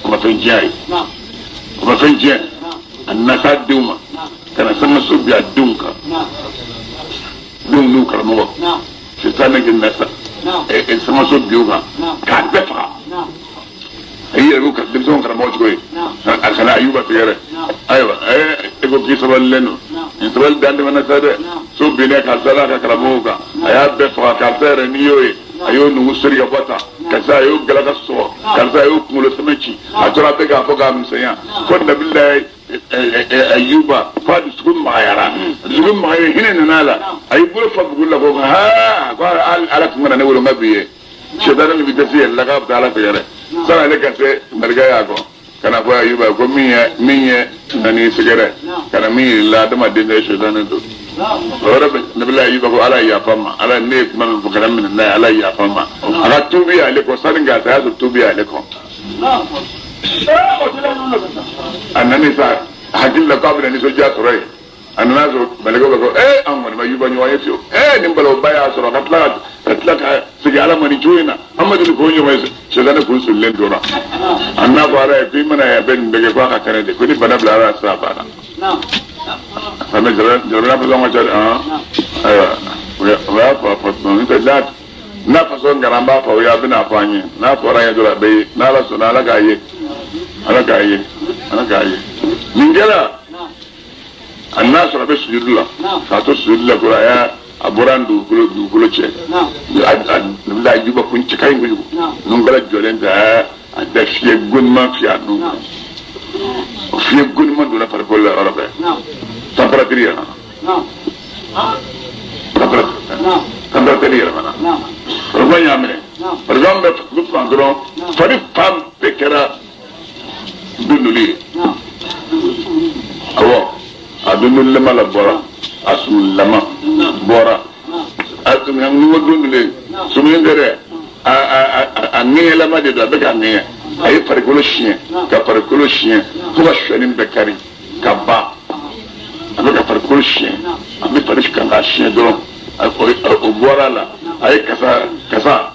o ma fɛn tiɲɛ a ye, o ma fɛn tiɲɛ. A nana s'a denw ma ka na sangaso bi a denw kan, denw n'u karamɔgɔ sisan ne na sa sangaso bi u kan k'a bɛɛ faga. A y'i yɛrɛ k'u ka denmisɛnw karamɔgɔ cogo ye, a kana Ayuba sɛgɛrɛ. Ayiwa, e ko k'i sabalilen don, nin sabali dan tɛmɛna sa dɛ. So binnen karisa n'a ka karamɔgɔw kan, a y'a bɛɛ faga. Karisa yɛrɛ n'i y'o ye, a y'o nugu seri ka bɔ tan, karisa a y'o galaka sɔgɔ, karisa a y'o kunkolo sɛmɛ ci. A tora bɛɛ k'a fɔ k'a misɛnya ko Nabilayi Ayuba f'a dusukun magayara, dusukun magayara, hinɛ nana a la, a y'i bolo fa buguri la ko haa, ko ala tun kana ne wolo n ka bi ye. Sɛtanɛ min bɛ dɛsɛ yɛrɛ la k'a bɛ taa ala sɛgɛrɛ sani ale ka se, mɛlɛkɛ y'a kɔ ka na fɔ Ayuba ko min ye nani sɛgɛrɛ ka na min yir'i la, adamaden tɛ, sɛtanɛ don. O yɔrɔ bɛ Nabilayi Ayuba ko ala yafa n ma, ala ne ye kuma min fɔ kana minɛ n'a ye, ala yafa n ma. A ka tuubi y'ale kɔ sani k'a sa, a y'a sɔrɔ tuubi y'ale kɔ. A nana sa hakili la k'a bɛna nisɔndiya sɔrɔ yen, a nana sɔrɔ mɛlɛkɛw bɛ ko ee, an kɔni ma Ayuba ɲɔgɔn ye fiyewu. Ee, nin balawuba y'a sɔrɔ ka tila ka segin ala ma nin cogo in na, an ma deli k'o ɲɔgɔn ye. Sɛtanɛ kun solilen tora. A n'a fɔ ala ye ko i mana yan bɛ nin bɛɛ kɛ, k'a ka kɛnɛ de ko ni bana bila ala la sira banna. A bɛ jamana fasɔn ka ca dɛ. Ayiwa, o y'a fɔ a fɔ n'o tɛ n'a fasɔn kɛra, an b'a fɔ o ye, a bɛna fɔ an ye. N'a fɔra an ye dɔrɔn, a bɛ ye. N'ala sɔnna, ala k'a ye, ala k'a ye, ala k'a ye. Nin kɛra a n'a sɔrɔ a bɛ sujudu la, k'a to sujudu la ko a y'a a bɔra dugukolo cɛ, a juba kun cɛ ka ɲi kojugu, nunkala jɔlen tɛ, a da fiyɛ goniman fiyɛ a nun, o fiɲɛ goniman donna farikolo la yɔrɔ bɛɛ, température yɛlɛmana, température yɛlɛmana, farikolo y'a minɛ, farikolo bɛ fan dɔrɔn, fari fan bɛɛ kɛra dunduli ye. Awɔ, a dundulilama la bɔra, a sumulilama bɔra, a ni ko dunduli sumuni tɛ dɛ, a ŋɛɲɛlama de don, a bɛ ka ŋɛɲɛ. A ye farikolo siɲɛ ka farikolo siɲɛ fo ka sɔɔni bɛɛ kari ka ban. A bɛ ka farikolo siɲɛ, a bɛ fari kan k'a siɲɛ dɔrɔn, o bɔra a la. A ye kasa kasa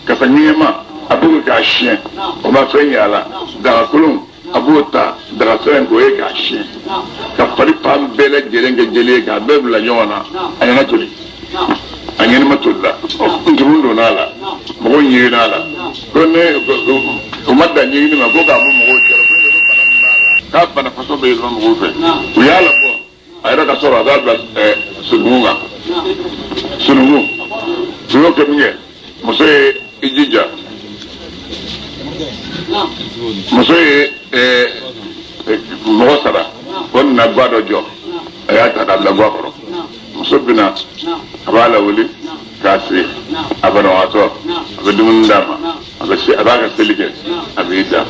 kasa ŋɛɲɛma, a b'o kɛ k'a siɲɛ, o ma fɛn ɲɛ a la. Dagakolon, a b'o ta daga fɛn k'o ye k'a siɲɛ ka fari fan bɛɛ lajɛlen kɛ jeli ye k'a bɛɛ bila ɲɔgɔn na. A ɲɛna toli, a ɲɛnama tolila, ntumu donna a la, mɔgɔw ɲiginna a la ko ne o ma dan ɲigini ma ko k'a bɔ mɔgɔw cɛla ko ne ko bana min b'a la, k'a bana fasɔn bɛ yɛlɛma mɔgɔw fɛ. U y'a labɔ a yɛrɛ ka sɔrɔ a b'a bila sununkun kan. Sununkun, u y'o kɛ min kɛ, muso ye i jija, muso ye mɔgɔ sara, o nana ga dɔ jɔ, a y'a ta k'a bila ga kɔrɔ. Muso bɛna, a b'a lawuli k'a sigi a banabagatɔ, a bɛ dumuni d'a ma, a bɛ a b'a ka seli kɛ, a b'i da.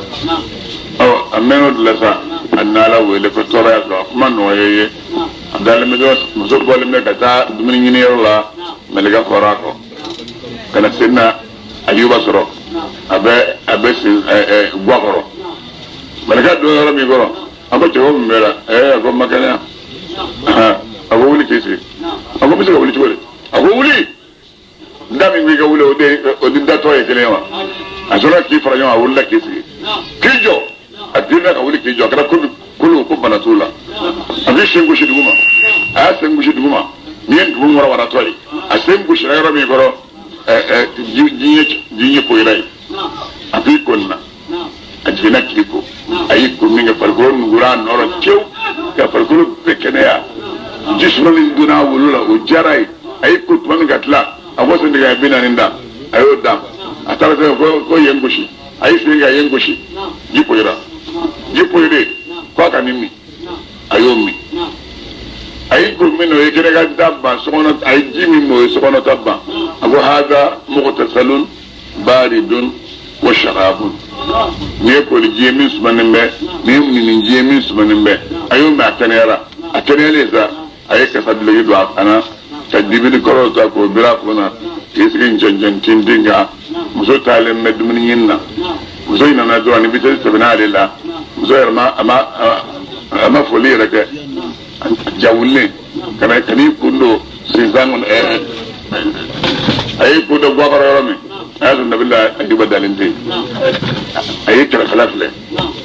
Ɔ, a mɛn'o de la sa, a nana ala wele ko tɔɔrɔ y'a sɔrɔ, a kuma nɔgɔya ye. A dalen bɛ dɔrɔn, muso bɔlen bɛ ka taa dumuni ɲiniyɔrɔ la, mɛlɛkɛ fɔra a kɔ ka na se na Ayuba sɔrɔ a bɛ sen guwa kɔrɔ. Mɛlɛkɛ don yɔrɔ min kɔrɔ, a ko cɛko min bɛ la, a ko n ma kɛnɛya. A ko wuli k'i sigi. A ko n bɛ se ka wuli cogo di? A ko wuli, da min ko i ka wuli, o de o ni datɔ ye kelen ye wa? A sɔrɔ k'i fara ɲɔgɔn kan, a wulila k'i sigi k'i jɔ, a girinna ka wuli k'i jɔ, a kɛra komi kolo ko bana t'o la. A b'i sen gosi dugu ma, a y'a sen gosi dugu ma, nin ye ntumu warawatɔ ye. A sen gosira yɔrɔ min kɔrɔ, ji ɲɛ koyira ye. A k'i ko nin na, a jiginna k'i ko, a y'i ko min kɛ, farikolo nugura a nɔrɔ cewu ka farikolo bɛɛ kɛnɛya. Ji suma min donna a wolo la, o diyara ye. A y'i ko tuma min ka tila, a ko sen 40 da, a y'o da. A taara se ko yen gosi, a y'i sen ka yen gosi, ji koyira, ji koyire ko a ka nin min, a y'o min. A y'i ko min na, o ye kɛnɛ ka ta ban sokɔnɔ, a ye ji min min, o ye sokɔnɔ ta ban. A ko ko hada mughtasalun baridun wa sharabun ni ye koli ji ye min sumanen bɛ ni ye minin ji ye min sumanen bɛ a y'o mɛn a kɛnɛyara a kɛnɛyalen sa a ye kasa duloki don a kan na ka dibiri kɔrɔ ta k'o biri a kun na k'i sigi ncɛncɛn tintin kan muso taalen bɛ dumuni ɲini na muso in nana dɔrɔn ni vitesse tɛmɛna ale la muso yɛrɛ ma a ma a ma foli yɛrɛ kɛ ja wulilen ka na ka n'i kun don sinsan kɔnɔ a y'i kun don guwakɔrɔ yɔrɔ min a y'a sɔrɔ nabila ayuba dalen tɛ yen a ye kɛrɛfɛla filɛ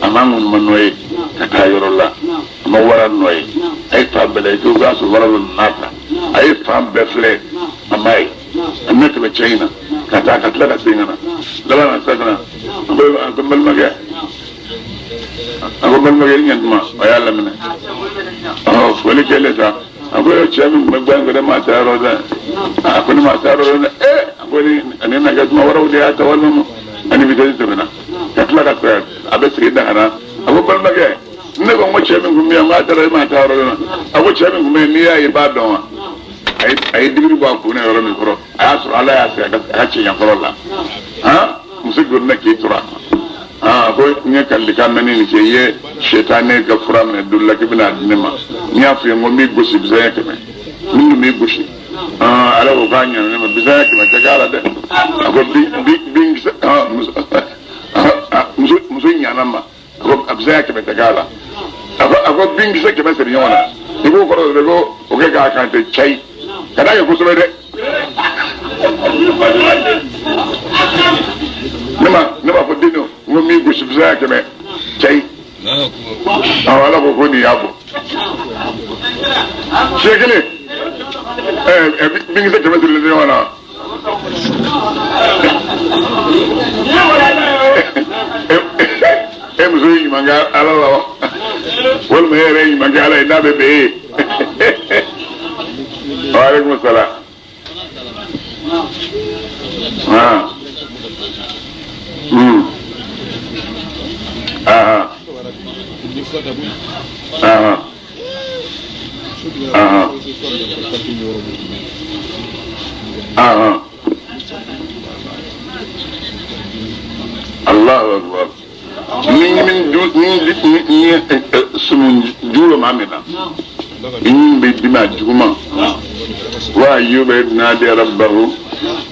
a ma ŋunuma nɔ ye ka taa yɔrɔ la a ma wara nɔ ye a ye fan bɛɛ lajɛ o y'a sɔrɔ wara dɔ nana ta a ye fan bɛɛ filɛ a ma ye a ma tɛmɛ cɛ in na ka taa ka tila ka segin ka na laban na sisan ka na a ko n balimakɛ a ko n balimakɛ i ɲɛtuma a y'a laminɛ ɔ foli kɛlen sa a ko cɛ min tun bɛ guwa in kɔnɔ maa taa yɔrɔ dɛ a ko ne maa taa yɔrɔ dɛ ee a ko ni ani na kɛ tuma wɛrɛw de y'a ta walima ani vitesse tɛmɛna ka tila ka segin a bɛ segin da ka na a ko balimakɛ ne ko n ko cɛ min tun bɛ yan n ko a taara e maa taa yɔrɔ dɛ a ko cɛ min tun bɛ yen n'i y'a ye i b'a dɔn wa a ye dibiri bɔ a kun na yɔrɔ min kɔrɔ a y'a sɔrɔ ala y'a sigi a ka cɛɲɛ kɔrɔ la han muso gorina k'i tora a kan aa ko n ye kalilikan mɛn ni nin cɛ i ye sɛtanɛ ka fura minɛ doli la k'i bɛna a di ne ma n y'a f'i ye n ko n b'i gosi bisaya kɛmɛ min dun b'i gosi aa ala ko k'a ɲɛna ne ma bisaya kɛmɛ tɛ k'a la dɛ a ko bin kisɛ aa muso muso ɲana ma a ko a bisaya kɛmɛ tɛ k'a la a ko bin kisɛ kɛmɛ siri ɲɔgɔn na i b'o kɔrɔ de ko o kɛ k'a kan tɛ cayi ka d'a kɛ kosɛbɛ dɛ ne ma fɔ den n ko min gosi bisaya kɛmɛ cayi awɔ ala ko ko nin y'a bɔ siɲɛ kelen ɛɛ binkisɛ kɛmɛ sirilen tɛ ɲɔgɔn na e muso ye ɲuman kɛ ala la wa walima e yɛrɛ ye ɲuman kɛ ala ye n'a bɛ bɛn e ye wa aleykum salaam. Ah. Hmm. Ah. Ah. Ah. Ah. Allahu akbar. Ni min du ni ni sumun julo ma mina. Ni bɛ dimi a juguman. Wa ayyuba idh nada rabbahu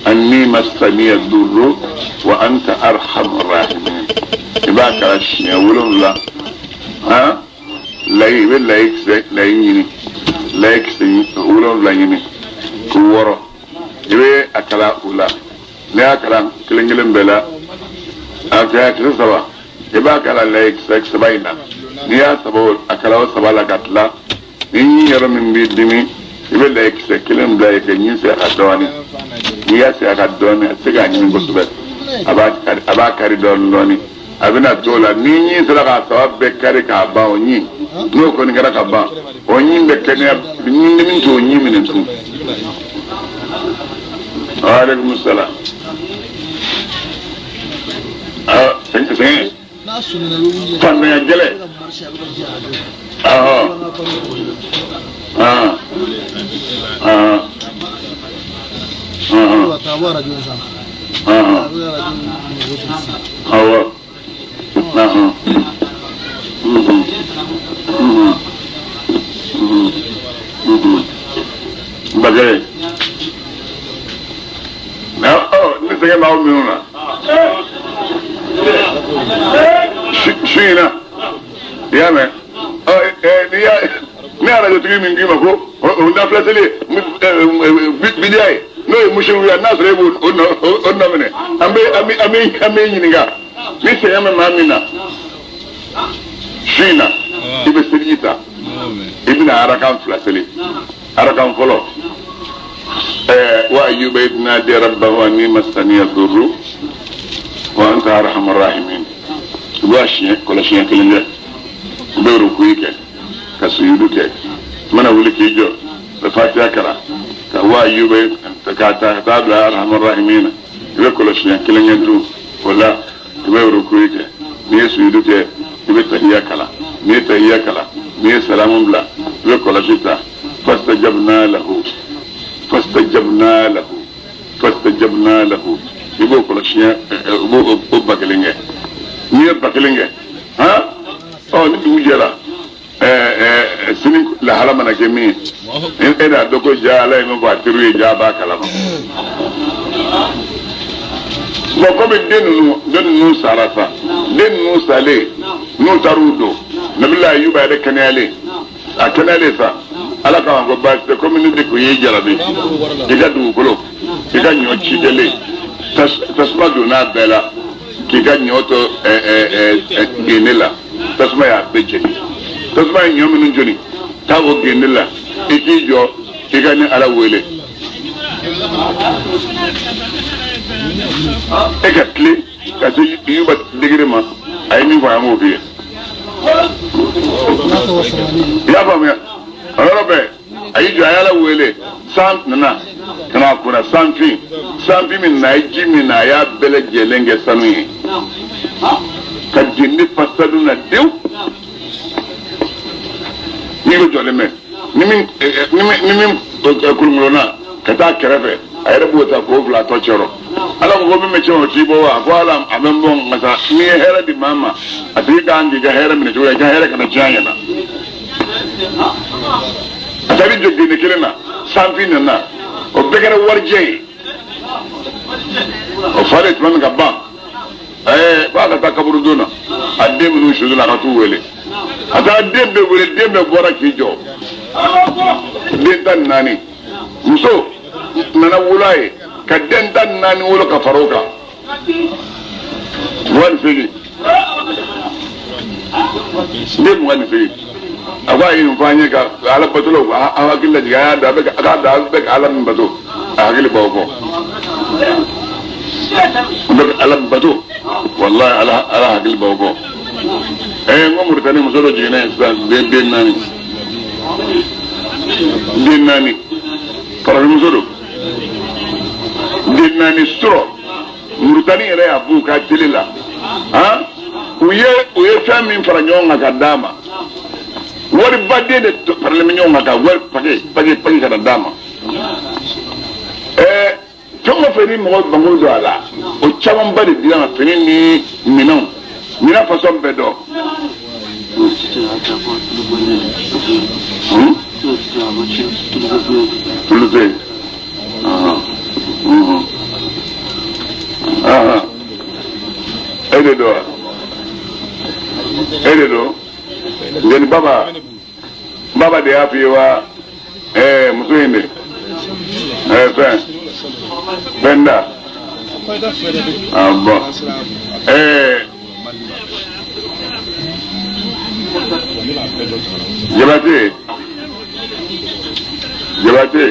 anni massaniya durru wa anta arhamur rahimin. I b'a kalan siɲɛ 7 han layi i bɛ layi kisɛ layi ɲini layi kisɛ 7 ɲini k'o wɔrɔ i bɛ a kalan u la n'i y'a kalan kelen kelen bɛɛ la a kɛ kisɛ 3 i b'a kalan layi kisɛ 3 in na n'i y'a saba a kalan o 3 la ka tila ni ɲin yɔrɔ min b'i dimi i bɛ layi kisɛ kelen bila yen ka ɲin segin a kan dɔɔnin n'i y'a segin a kan dɔɔnin a tɛ se k'a ɲimi kosɛbɛ a b'a kari dɔɔnin dɔɔnin a bɛna t'o la ni ɲin sera k'a saba bɛɛ kari k'a ban o ɲin n'o kɔni kɛra ka ban o ɲin bɛ kɛnɛya ɲin dimi t'o ɲin minɛ tun. Waaleykum salaam. Sɛgɛn fantanya gɛlɛn. Awɔ. Ah. Ah. Ah. Ah. Awɔ. Ah. Mhm. Mhm. Mhm. Mhm. Bagay. Na oh, ni sɛgɛn b'aw minnu na. Su in na. I y'a mɛn? Ɔ n'i y'a ne arajotigi min k'i ma ko o nafila seli bidiya ye n'o ye musiriku ye n'a sɔrɔ e b'o o nɔ minɛ an bɛ an bɛ an bɛ an bɛ ɲininka ni sɛgɛn bɛ maa min na su in na i bɛ seliji ta i bɛna arakan 2 seli arakan fɔlɔ wa ayyuba idh nada rabbahu anni massaniya durru wa anta arhamur rahimin i b'a siɲɛ kɔlɔsi siɲɛ kelen kɛ i bɛ rukuyi kɛ ka suyudu kɛ i mana wuli k'i jɔ bɛ fatiya kalan ka wa ayyuba ka taa ka taa bila arhamur rahimin i bɛ kɔlɔsi siɲɛ kelen kɛ dun o la i bɛ rukuyi kɛ n'i ye suyudu kɛ i bɛ tahiya kalan n'i ye tahiya kalan n'i ye salamu bila i bɛ kɔlɔsi ta fastajabna lahu fastajabna lahu Fastajabna lahu i b'o kɔlɔsi i b'o 1000 kɛ n'i ye 1000 kɛ han ɔ ni dugu jɛra sini lahala mana kɛ min ye e n'a dɔn ko ja ala ye min fɔ a teriw ye ja b'a kalama bon komi den ninnu sara sa den ninnu salen n'u taar'u don nabila Ayuba yɛrɛ kɛnɛyalen a kɛnɛyalen sa ala kama ko baasi tɛ komi ne de kun y'i jarabi i ka dugukolo i ka ɲɔ cikɛlen tasuma donna a bɛɛ la k'i ka ɲɔ to gende la tasuma y'a bɛɛ jeni tasuma ye ɲɔ minnu jeni taa o gende la i k'i jɔ i ka ne ala wele e ka tile ka se Yuba degré ma a ye min fɔ a m'o f'i ye i y'a faamuya o yɔrɔ bɛɛ a y'i jɔ a y'ala wele san nana ka na kunna sanfin sanfin min na a ye ji min na a y'a bɛɛ lajɛlen kɛ sanu ye ka jeni fa sanu na dewu n'i ko jɔlen bɛ ni min kolonkolonna ka taa kɛrɛfɛ a yɛrɛ b'o ta k'o bila a tɔ cɛrɔ ala ko ko min bɛ cɛ o t'i bɔ wa ko ala a bɛ n bɔ nka sa n'i ye hɛrɛ di maa ma a tigi kan k'i ka hɛrɛ minɛ cogo la i ka hɛrɛ kana tiɲɛ a ɲɛna a taara jɔ gende kelen na sanfin nana o bɛɛ kɛra warijɛ ye o falen tuma min ka ban f'a ka taa kaburudon na a den minnu su la a ka t'u wele a taara den bɛɛ wele den bɛɛ bɔra k'i jɔ den 14 muso nana wolo a ye ka den 14 wolo ka fara o kan 28 den 28 a ko a ye nin fɔ an ye ka ala batolaw a hakili lajigin a y'a dɔn a bɛ k'a dɔn a bɛ ka ala min bato a hakili b'aw kɔ n bɛ ala min bato walahi ala hakili b'aw kɔ n ko Mauritanie muso dɔ jiginna yen sisan den 4 den 4 farafinmuso don den 4 sɔrɔ Mauritanie yɛrɛ y'a b'u ka télé la han u ye fɛn min fara ɲɔgɔn kan ka d'a ma waribaden de faralen bɛ ɲɔgɔn kan ka wari pake ka na d'a ma fɛn o fɛn ni mɔgɔ banko don a la o camanba de dira ma fini ni minɛnw minɛn fasɔn bɛɛ dɔn. Tulu tɛ yen. E de don wa? E de don? Jeli baba de y'a f'i ye wa? Muso in de. Fɛn. Fɛn da. Ah bon. Jabate. Jabate.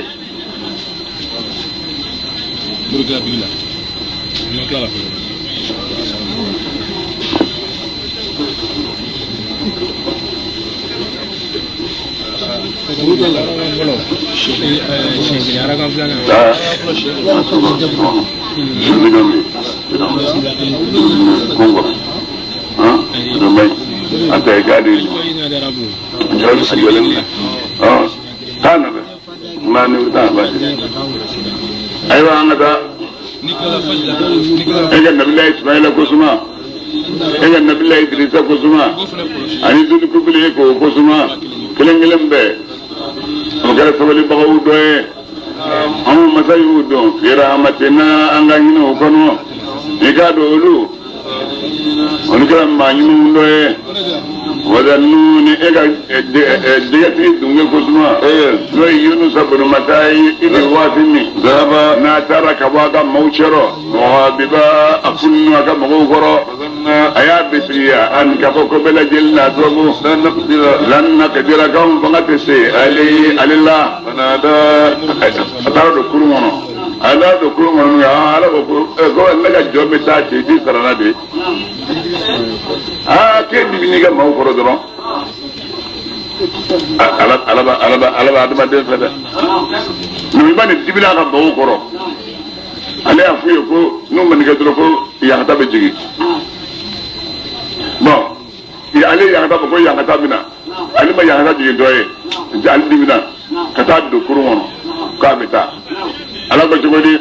Ayiwa an ka taa e ka nabila Ismaila ko suma e ka nabila Idrisa ko suma ani Zulikufili e k'o ko suma kelen kelen bɛɛ o kɛra sabalibagaw dɔ ye anw masa y'u dɔn fi rahmatina an ka hinɛ o kɔnɔ i k'a dɔn olu kɛra maa ɲumanw dɔ ye wazanuni e ka jɛgɛtigi dunge ko suma n'o ye Yunusa bun Mata ye i ni waati min n'a taara ka bɔ a ka maaw cɛrɔ mɔgɔbiba a fununu a ka mɔgɔw kɔrɔ a y'a bisigiya ani k'a fɔ ko bɛɛ lajɛlen n'a sababu lan naqdira k'anw fanga tɛ se ale la a taara don kurun kɔnɔ a taara don kurun kɔnɔ min kɛ ala ko ko ne ka jɔn bɛ taa cɛ ji sarala de aa k'e dimini ka maaw kɔrɔ dɔrɔn ala b'a adamaden fɛ dɛ numiba nin dimina a ka maaw kɔrɔ ale y'a f'u ye ko n'u ma nin kɛ dɔrɔn ko yakata bɛ jigin bɔn ale yakata fɔ ko yakata bɛ na ale ma yakata jigin dɔ ye ale dimina ka taa don kurun kɔnɔ k'a bɛ taa ala ko cogo di.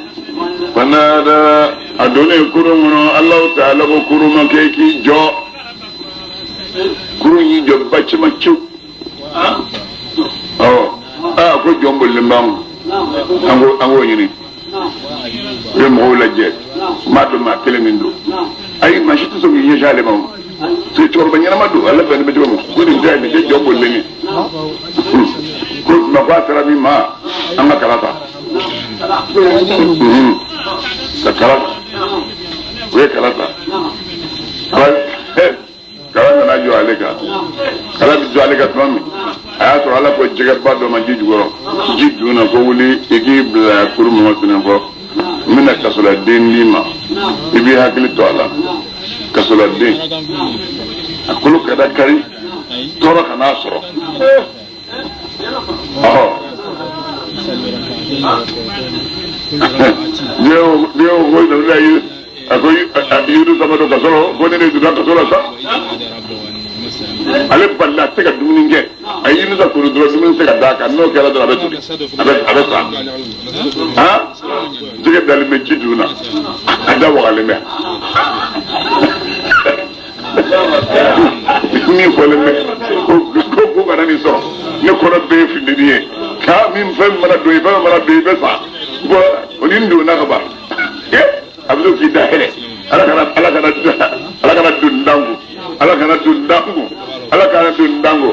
Fanada a donnen kurun kɔnɔ Alahu taala ko kurun ma k'e k'i jɔ kurun y'i jɔ ba cɛma cew awɔ aa ko jɔn bolilen b'an kun an k'o ɲini u ye mɔgɔw lajɛ n b'a dɔn maa kelen min don ayi maa si tɛ sɔn k'i ɲɛsin ale ma o parce que cɛkɔrɔba ɲɛnama don ala bɛnnen bɛ cogo min ko nin tɛ nin tɛ jɔn bolilen ye ko tuma ko a sera min ma an ka kala ta ka kala ta u ye kala ta kala nana jɔ ale kan kala bɛ jɔ ale kan tuma min a y'a sɔrɔ ala ko jɛgɛba dɔ ma ji jukɔrɔ ji dun na ko wuli i k'i bila kurun mɔgɔ fana kɔ n bɛna kasoladen d'i ma i b'i hakili to a la kasoladen a kolo kana kari tɔɔrɔ kan'a sɔrɔ ɔhɔ ne y'o ko nabila ye a ko Yunusa ma don kaso la ko ne de donna kaso la sa ale balila a tɛ se ka dumuni kɛ a ye Yunusa kuru dɔrɔn dumuni tɛ se ka d'a kan n'o kɛra dɔrɔn a bɛ toli a bɛ sa han jɛgɛ dalen bɛ ji dun na a da wagalen bɛ min fɔlen bɛ ko kana nin sɔrɔ ne kɔnɔ bɛɛ ye funteni ye k'a min fɛn mana don i fɛn mana don i bɛ sa bɔn o ni n donna ka ban a bɛ se k'i da hɛrɛ ala kana ala kana ala kana don danko ala kana don danko ala kana don danko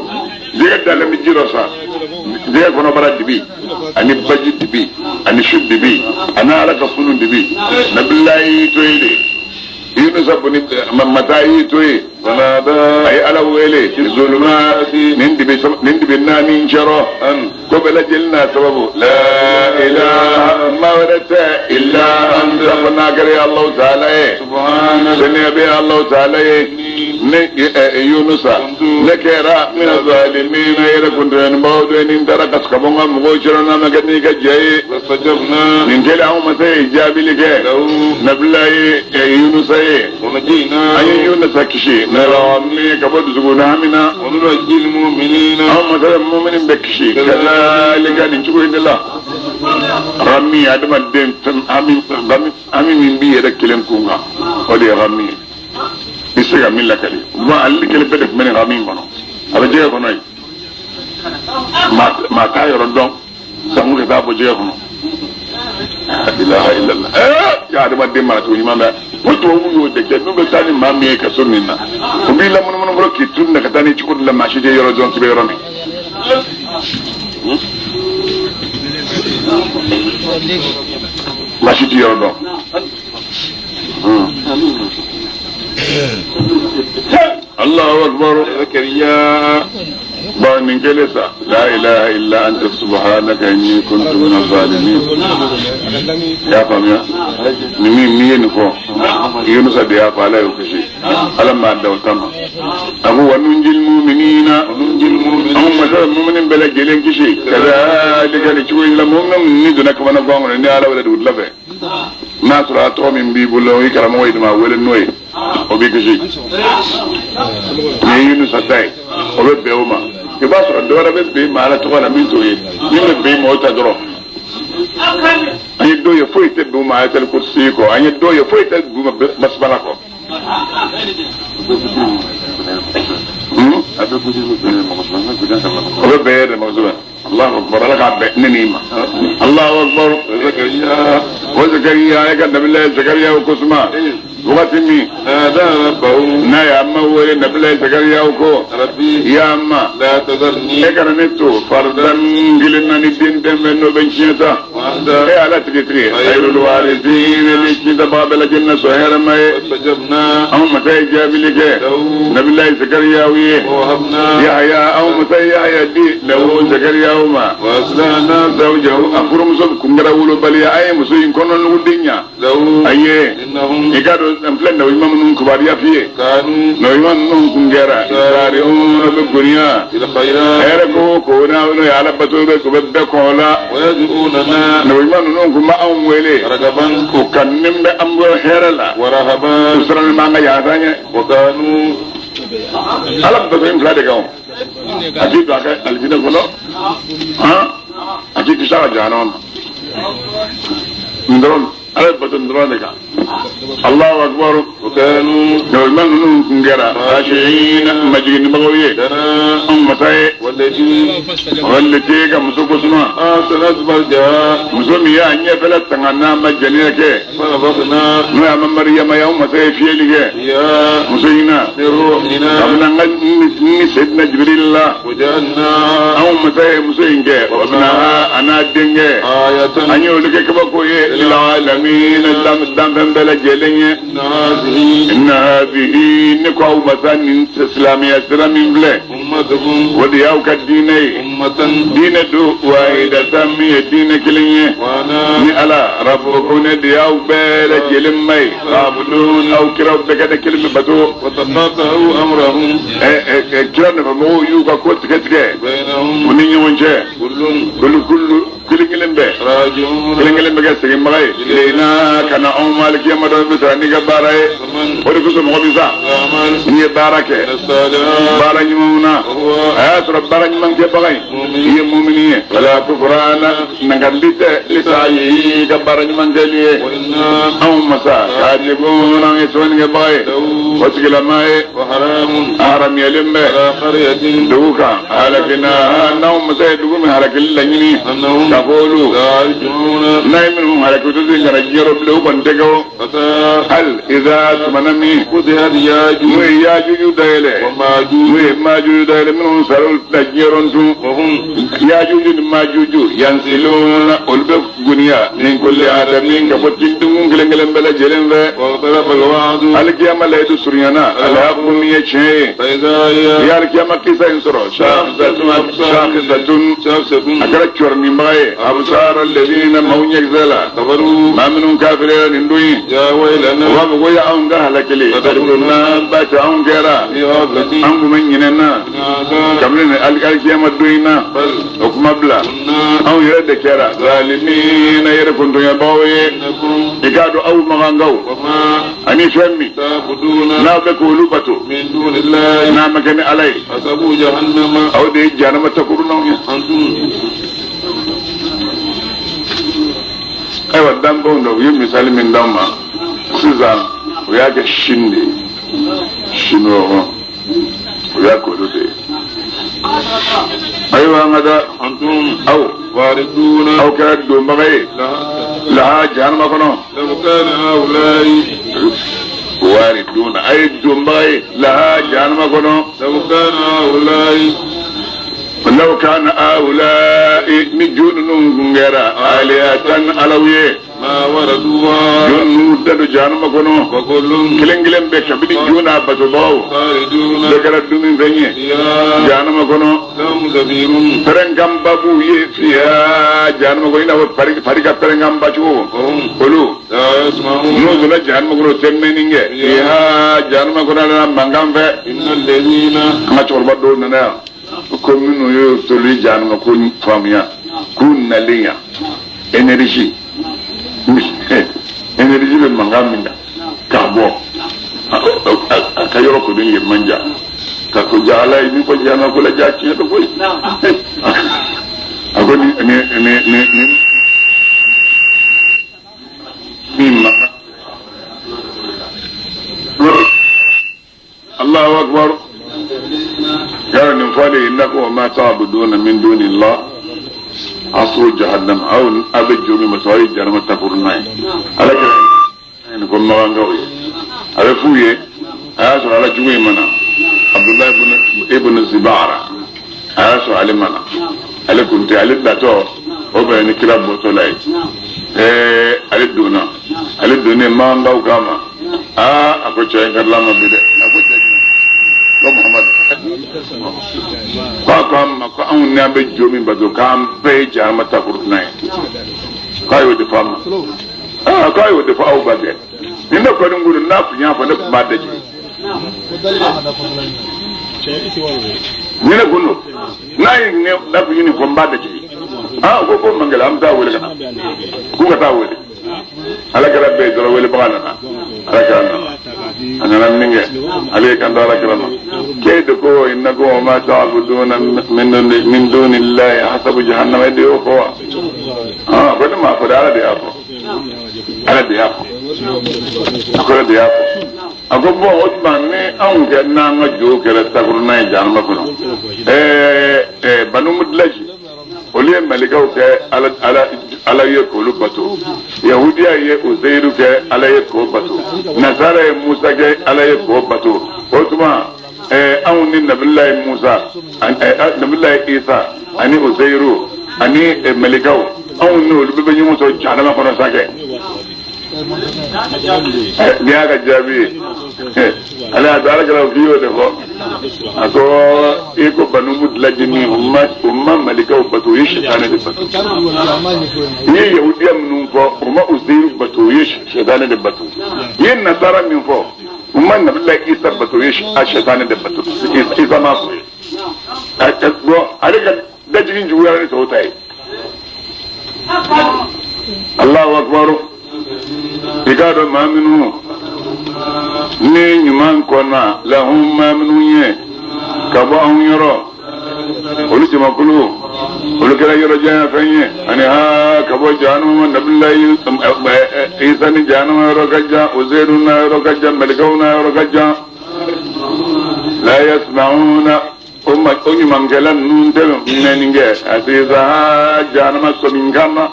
jɛgɛ dalen bɛ ji dɔ sa jɛgɛ kɔnɔbara dibi ani baji dibi ani su dibi ani ala ka funun dibi nabilayi to yen de Yunusa buni mata y'i to yen a ye ala wele zulumati nin dibi naani cɛrɔ ko bɛɛ lajɛlen n'a sababu la ilaha ma wɛrɛ tɛ illa anta fo n'a kɛra Alahu taala ye saniya bɛ Alahu taala ye ne Yunusa ne kɛra mina zalimina yɛrɛ kuntɔɲɔnibagaw dɔ ye ni n taara ka bɔ n ka mɔgɔw cɛrɔ n'a ma kɛ n'i ka jɛ ye nin kɛlen anw masa ye jaabili kɛ nabilayi Yunusa ye an ye Yunusa kisi ka bɔ dusukun hami na anw masa bɛ mumini bɛɛ kisi kazalika nin cogo in de la hami adamaden hami min b'i yɛrɛ kelen kun kan o de ye hami ye i tɛ se ka min lakali bon ale kelen bɛɛ de tun bɛ nin hami in kɔnɔ a bɛ jɛgɛ kɔnɔ yen maa t'a yɔrɔ dɔn sanko ka taa bɔ jɛgɛ kɔnɔ ilaha illallah ya adamaden mara cogo ɲuman bɛ o tubabuw y'o de kɛ n'u bɛ taa ni maa min ye kaso min na u b'i lamunumunu fɔlɔ k'i turu ka taa ni cogo dɔ la maa si tɛ yɔrɔ dɔn k'i bɛ yɔrɔ min maa si tɛ yɔrɔ dɔn Allahu akbar Zakariya bon nin kɛlen sa la ilaha illa anta subhanaka inni kuntu min zalimin y'a faamuya ni min n'i ye nin fɔ Yunusa de y'a fɔ ala y'o kisi ala m'a da o ta ma a ko wa nunjil muminina anw masa mumini bɛɛ lajɛlen kisi kazalika nin cogo in la mumini ni donna kamana gan kɔnɔ ni ala wele dugutila fɛ n'a sɔrɔ a tɔgɔ min b'i bolo i karamɔgɔ y'i ma wele n'o ye o b'i kisi nin ye Yunusa ta ye o bɛ bɛn o ma i b'a sɔrɔ dɔ wɛrɛ bɛ bɛn ma ala tɔgɔ la min t'o ye min bɛ bɛn ma o ta dɔrɔn an ye dɔw ye foyi tɛ bɛn o ma ayatul kursi kɔ an ye dɔw ye foyi tɛ bɛn o ma basibala kɔ o bɛ bɛn yɛrɛ ma kosɛbɛ Allahu akbar ala k'a bɛn ne n'i ma Allahu akbar wa Zakariya e ka nabilayi Zakariya o ko suma wagati min n'a y'a ma wele nabilayi Zakariya ko ya ma e kana ne to faridan kelen na ni den tɛ n fɛ n'o bɛ n tiɲɛ sa e ala tigi tigi khayrul warisina ne tiɲɛtabaga bɛɛ lajɛlen na sɔn hɛrɛma ye anw masa ye jaabili kɛ nabilayi Zakariya ye Yahaya anw masa ye Yahaya di lahu Zakariya ma zawjahu a furumuso kun kɛra wolobaliya a ye muso in kɔnɔ nugu den ɲa a ye i k'a dɔn n filɛ nabi ɲuman minnu kibaruya f'i ye nabi ɲuman ninnu kun kɛra sari'una bɛ goniya hɛrɛ ko ko n'o ye ala bato bɛ ko bɛ bɛɛ kɔn o la nabi ɲuman ninnu kun bɛ anw wele u ka nin bɛ an bɔ hɛrɛ la u sirannen b'an ka yafa ɲɛ ala bato in fila de kan o a k'i don a ka alijinɛ kɔnɔ a k'i kisi a ka jahanama ma nin dɔrɔn. Ala bɛ bato dɔrɔn de kan. Allahu akbar. وكانوا Ɲɔgɔn ninnu tun kɛra khashi'ina majiginnibagaw ye. لنا Anw masa ye. والتي Wale ka muso ko suma. أحسنت فرجها Muso min y'a ɲɛfɛla tanga n'a ma jɛnɛya kɛ. فنفخنا N'o y'a ma Mariyama ye anw masa ye fiyɛli kɛ. فيها Muso in na. من روحنا Kabini an ka ni Seydina Jibril la. وجعلنا Anw masa ye muso in kɛ. Wa ibnaha a n'a denkɛ. آية An y'olu kɛ kabako ye. Lil alamina danfɛn bɛɛ lajɛlen ye. إن هذه Inna hadhihi ne ko aw masa nin silamɛya sira min filɛ. أمتكم O de y'aw ka diinɛ ye. أمة Diinɛ don wahidatan min ye diinɛ kelen ye. وأنا Ni Ala rabbukum ne de y'aw bɛɛ lajɛlen ma ye. Fa'budun aw kiraw bɛɛ ka ne kelen bɛ bato. وتقاطعوا أمرهم Ɛ kira nɔfɛmɔgɔw y'u ka ko tigɛ tigɛ. بينهم U ni ɲɔgɔn cɛ. كل Kulu kulu kelen kelen bɛɛ. راجعون Kelen kelen bɛ kɛ seginbaga ye. Ilayna ka na anw ma alikiyama dɔ bɛ sara n'i ka baara ye. فمن O de kosɔn mɔgɔ bɛ sa. يعمل N'i ye baara kɛ. من الصالحات Baara ɲumanw na. وهو A y'a sɔrɔ baara ɲuman kɛbaga in. I ye mumini ye. Wala kufurana nankandi tɛ lisayi ka baara ɲuman kɛli ye. وإنا Anw masa katibun an ye sɛbɛnnikɛbaga ye. له O tigilama ye. وحرام A haramuyalen bɛ. على قرية Dugu kan halakina n'anw masa ye dugu min halakili laɲini. أنهم Ka fɔ olu. لا يرجعون N'a ye minnu halaki u tɛ segin ka na diɲɛ rɔ bilen u kɔni tɛ kɛ o. حتى Hali iza tumana min. فتحت N'o ياجوج ye Yajuju dayɛlɛ. N'o وماجوج ye Majuju dayɛlɛ minnu sara olu tɛna diɲɛ rɔ tun. وهم Yajuju ni Majuju yansiluna olu bɛ guniya min kulli adamin ka bɔ tindugun kelen kelen bɛɛ lajɛlen fɛ. واقترب الوعد Alikiyama layidu surunyana alhaku min ye tiɲɛ ye. فإذا I هي ye alikiyama kisa in sɔrɔ. Shakisatun شاخصة a kɛra cɔrɔninbaga ye. Abusara lɛdina maaw ɲɛkisɛ la. كفروا Maa minnu kafirila nin don in. يا U ويلنا b'a fɔ ko ya anw ka halakili. Alimuna baasi anw kɛra. في غفلة An kun bɛ ɲinɛ na. من هذا Kabini nin alikiyama don in na. بل O kuma bila. كنا Anw yɛrɛ de kɛra zalimina yɛrɛ kuntoɲɛbagaw ye. إنكم I k'a dɔn aw magankaw وما ani fɛn min تعبدون n'aw bɛ k'olu bato من دون الله n'a ma kɛ ni Ala ye حسبوا جهنم aw de ye jahanama takurunanw ye. أنتم Ayiwa danfɛnw dɔ u ye misali min d'anw ma sisan u y'a kɛ sini de ye sini o u y'a k'olu de ye. Ayiwa an ka taa أنتم aw واردون aw kɛra donbaga ye لها laha jahanama kɔnɔ. لو كان هؤلاء Wariduna a ye donbaga ye laha jahanama kɔnɔ. لو كان هؤلاء لو كان هؤلاء ni jonu kun kɛra alihatan alaw ye ما وردوها jonu da don jahanama kɔnɔ وكل kelen kelen bɛɛ kabini jo n'a batobagaw خالدون bɛɛ kɛra dumunifɛn ye فيها jahanama kɔnɔ. لهم زفير Pɛrɛnkanba b'u ye fiya jahanama kɔnɔ i n'a fɔ fari ka pɛrɛnkanba cogo وهم olu لا يسمعون n'u donna jahanama kɔnɔ u tɛ mɛnni kɛ fiya jahanama kɔnɔ ala mankan fɛ. إن الذين An ka cɛkɔrɔba dɔw nana yan ko minnu ye toli jahanama ko faamuya k'u nalen yan énergie bɛ mankan min na k'a bɔ a ka yɔrɔ kɔni ye man ja ka ko ja ala ye min fɔ jahanama ko la ja tiɲɛ don koyi a ko ni ni ni ni ni min mankan Allahu akbar yàrá nin fɔ de innakum wa ma ta'buduna min dunillah hasabu jahannam aw a bɛ jo min ma aw ye jahanama takuruna ye ala kɛra nin ko magankaw ye a bɛ f'u ye a y'a sɔrɔ ala jugu in mana Abdullahi ibn Zibara a y'a sɔrɔ ale mana ale kun tɛ ale datɔ o bɛn ni kira bɔtɔ la ye ɛɛ ale donna ale donnen magankaw kama aa a ko cɛ in karila ma bi dɛ a ko cɛ ko Muhammadu ko a ko an ma ko anw n'an bɛ jo min bato k'an bɛɛ ye jahanama takuruna ye k'a y'o de fɔ an ma aa k'a y'o de fɔ aw ba kɛ ni ne kɔni ko n'a tun y'a fɔ ne tun b'a dajigi ni ne kun don n'a ye ne n'a kun ye nin fɔ n b'a dajigi aa ko man gɛlɛn an bɛ taa wele ka na k'u ka taa wele ala kɛra bɛɛ ye dɔrɔn welebaga nana ala kɛra nana a nana min kɛ ale ye kan to ala kɛra ma k'e de ko innakum wa ma ta'buduna min dunillahi hasabu jahannama e de y'o fɔ wa aa ko ne m'a fɔ dɛ ala de y'a fɔ. Ala de y'a fɔ, a ko ala de y'a fɔ. A ko bɔn, o tuma ni anw kɛ n'an ka jo kɛra takurunna ye jahanama kɔnɔ, banu mudilaji olu ye malikaw kɛ ala ala ala ye k'olu bato, yahudiya ye uzeyiru kɛ ala ye k'o bato, nasara ye musa kɛ ala ye k'o bato. O tuma anw ni nabilayi musa, nabilayi isa ani uzeyiru ani malikaw, anw ni olu bɛɛ bɛ ɲɔgɔn sɔrɔ jahanama kɔnɔ sa kɛ. N'i y'a ka jaabi ye, ale y'a dɔn ala kɛra k'i y'o de fɔ. A ko i ko banu mudilaji ni u ma malikaw bato, u ye sitanɛ de bato. I ye yahudiya minnu fɔ, u ma uzeyiru bato, u ye sitanɛ de bato. I ye nasara min fɔ, u ma nabila isa bato, u ye sitanɛ de bato. Isa ma fɔ ye bɔn, ale ka dajigin juguyara ni tɔw ta ye. Allahu akbar. I k'a dɔn maa minnu ni ɲuman kɔnna lahum, maa minnu ye ka bɔ anw yɔrɔ, olu jamakulu olu kɛra yɔrɔ janya fɛn ye ani ha ka bɔ jahanama. Nabilayi isa ni jahanama yɔrɔ ka jan, uzeyiru n'a yɔrɔ ka jan, malikaw n'a yɔrɔ ka jan. La yasma'una, o ma o ɲumankɛla ninnu tɛ mɛnni kɛ asiisa jahanama sɔmin kan na,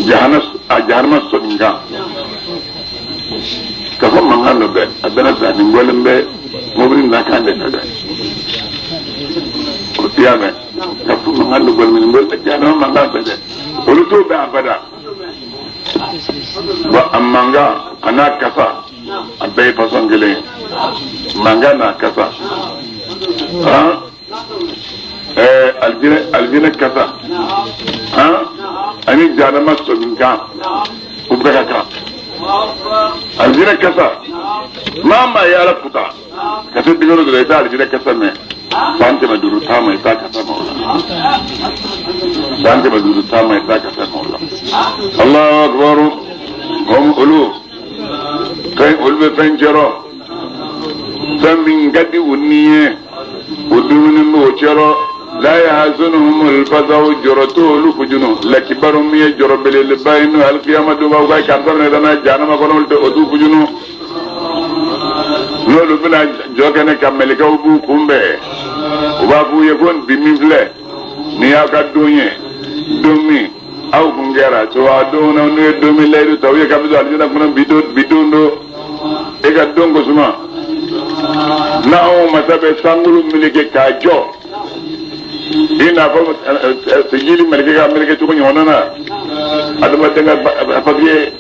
jahana a jahanama sɔmin kan ka fɔ mankan dɔ bɛ a bɛna sa nin bɔlen bɛ mobili na kan de fɛ dɛ. O i y'a mɛn ka fɔ mankan dɔ bɔlen bɛ nin bɔlen bɛ jahanama mankan fɛ dɛ, olu t'o bɛn abada. Bɔn, a mankan a n'a kasa a bɛɛ ye fasɔn kelen ye, mankan n'a kasa. Han, alijinɛ alijinɛ kasa han ani jahanama sɔmin kan, u bɛɛ ka kan. Alijinɛ kasa, maa maa ye ala kuta ka se degré dɔ la, i t'a alijinɛ kasa mɛn san 500 taama, i t'a kasa mɛn o la. San 500 taama, i t'a kasa mɛn o la. Allahu akbar. Hum, olu fɛn, olu bɛ fɛn cɛrɔ, fɛn min ka di u ni ye, o dumuni bɛ o cɛrɔ. La yahzunuhum alfazau, jɔrɔ t'olu fujunu lakibaru min ye jɔrɔ belebeleba ye, n'o ye alikiyama don b'aw ka karisa minɛ ka n'a jahanama kɔnɔ, olu tɛ o t'u fujunu. N'olu bɛna jɔ kɛnɛ ka mɛlɛkɛw b'u kunbɛn, u b'a f'u ye ko bi min filɛ nin y'aw ka don ye, don min aw kun kɛra cogoya don na, n'u ye don min layidu ta u ye k'a bɛ don alijana kɔnɔ, bi don, bi don don e ka don ko suma n'anw masa bɛ sankolo meleke k'a jɔ i n'a fɔ sijili meleke ka meleke cogo ɲɔgɔnna na adamaden ka papiye.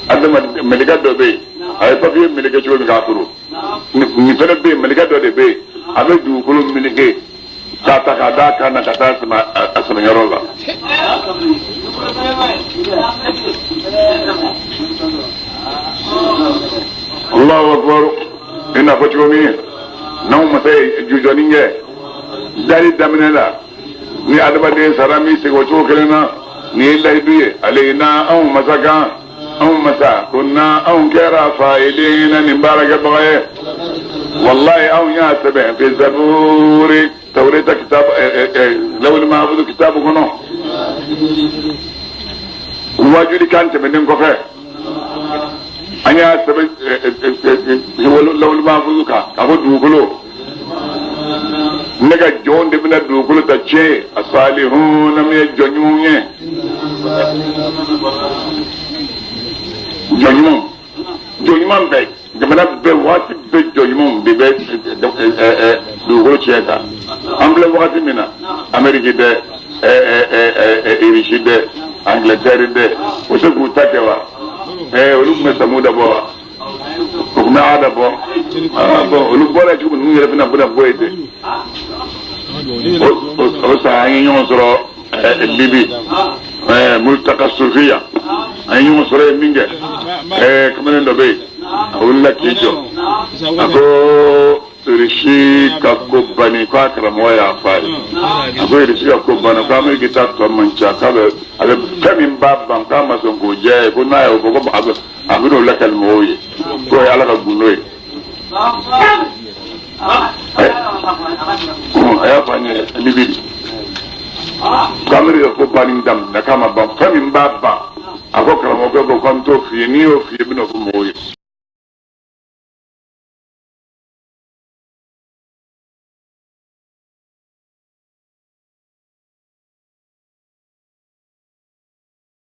Adamaden meleke dɔ bɛ yen, a ye papiye meleke cogo min k'a kuru, nin fɛnɛ bɛ yen, meleke dɔ de bɛ yen, a bɛ dugukolo meleke k'a ta k'a d'a kan na ka taa sama a sɛnɛyɔrɔ la. Allahu akbar. I n'a fɔ cogo min n'anw masa ye jujɔni kɛ dali daminɛ la, ni adamaden sara min segin o cogo kelen na, nin ye layidu ye ale na anw masa kan. Anw masa ko na anw kɛra fa'ilina, nin baarakɛbaga ye. Wallahi anw y'a sɛbɛn fi zaburi, tawreta kitab, lawuli mahafudu kitabu kɔnɔ. Wajuli kan tɛmɛnen kɔfɛ, an y'a sɛbɛn lawuli mahafudu kan k'a fɔ dugukolo, ne ka jɔnw de bɛna dugukolo ta tiɲɛ ye, a salihuna, min ye jɔn ɲumanw ye, jɔn ɲumanw, jɔn ɲuman bɛɛ, jamana bɛɛ, waati bɛɛ jɔn ɲumanw de bɛ dugukolo tiɲɛ kan. An filɛ wagati min na, Amérique dɛ, Irisi dɛ, Angleterre dɛ, o se k'u ta kɛ wa? Olu tun bɛ samu dabɔ wa? O tun bɛ ada bɔ. Bɔn, olu bɔra cogo min, ninnu yɛrɛ bɛna bɔ yen ten. O san an ye ɲɔgɔn sɔrɔ Libi, Multaka Sufiya, an ye ɲɔgɔn sɔrɔ yen min kɛ, kamalen dɔ bɛ yen, a wulila k'i jɔ, a ko Irisi ka ko banni, ko a karamɔgɔ y'a fɔ a ye, a ko Irisi ka ko banna, ko Ameriki ta tɔ man ca, k'a bɛ a bɛ fɛn min b'a ban, k'a ma sɔn k'o diya ye, ko n'a y'o fɔ ko a bɛ n'o lakali mɔgɔw ye, k'o ye Ala ka gundo ye. A y'a fɔ an ye Libi de ko Ameriki ka ko banni daminɛ, k'a ma ban, fɛn min b'a ban. A ko karamɔgɔkɛ ko k'an t'o f'i ye, n'i y'o f'i ye i bɛn'o fɔ mɔgɔw ye.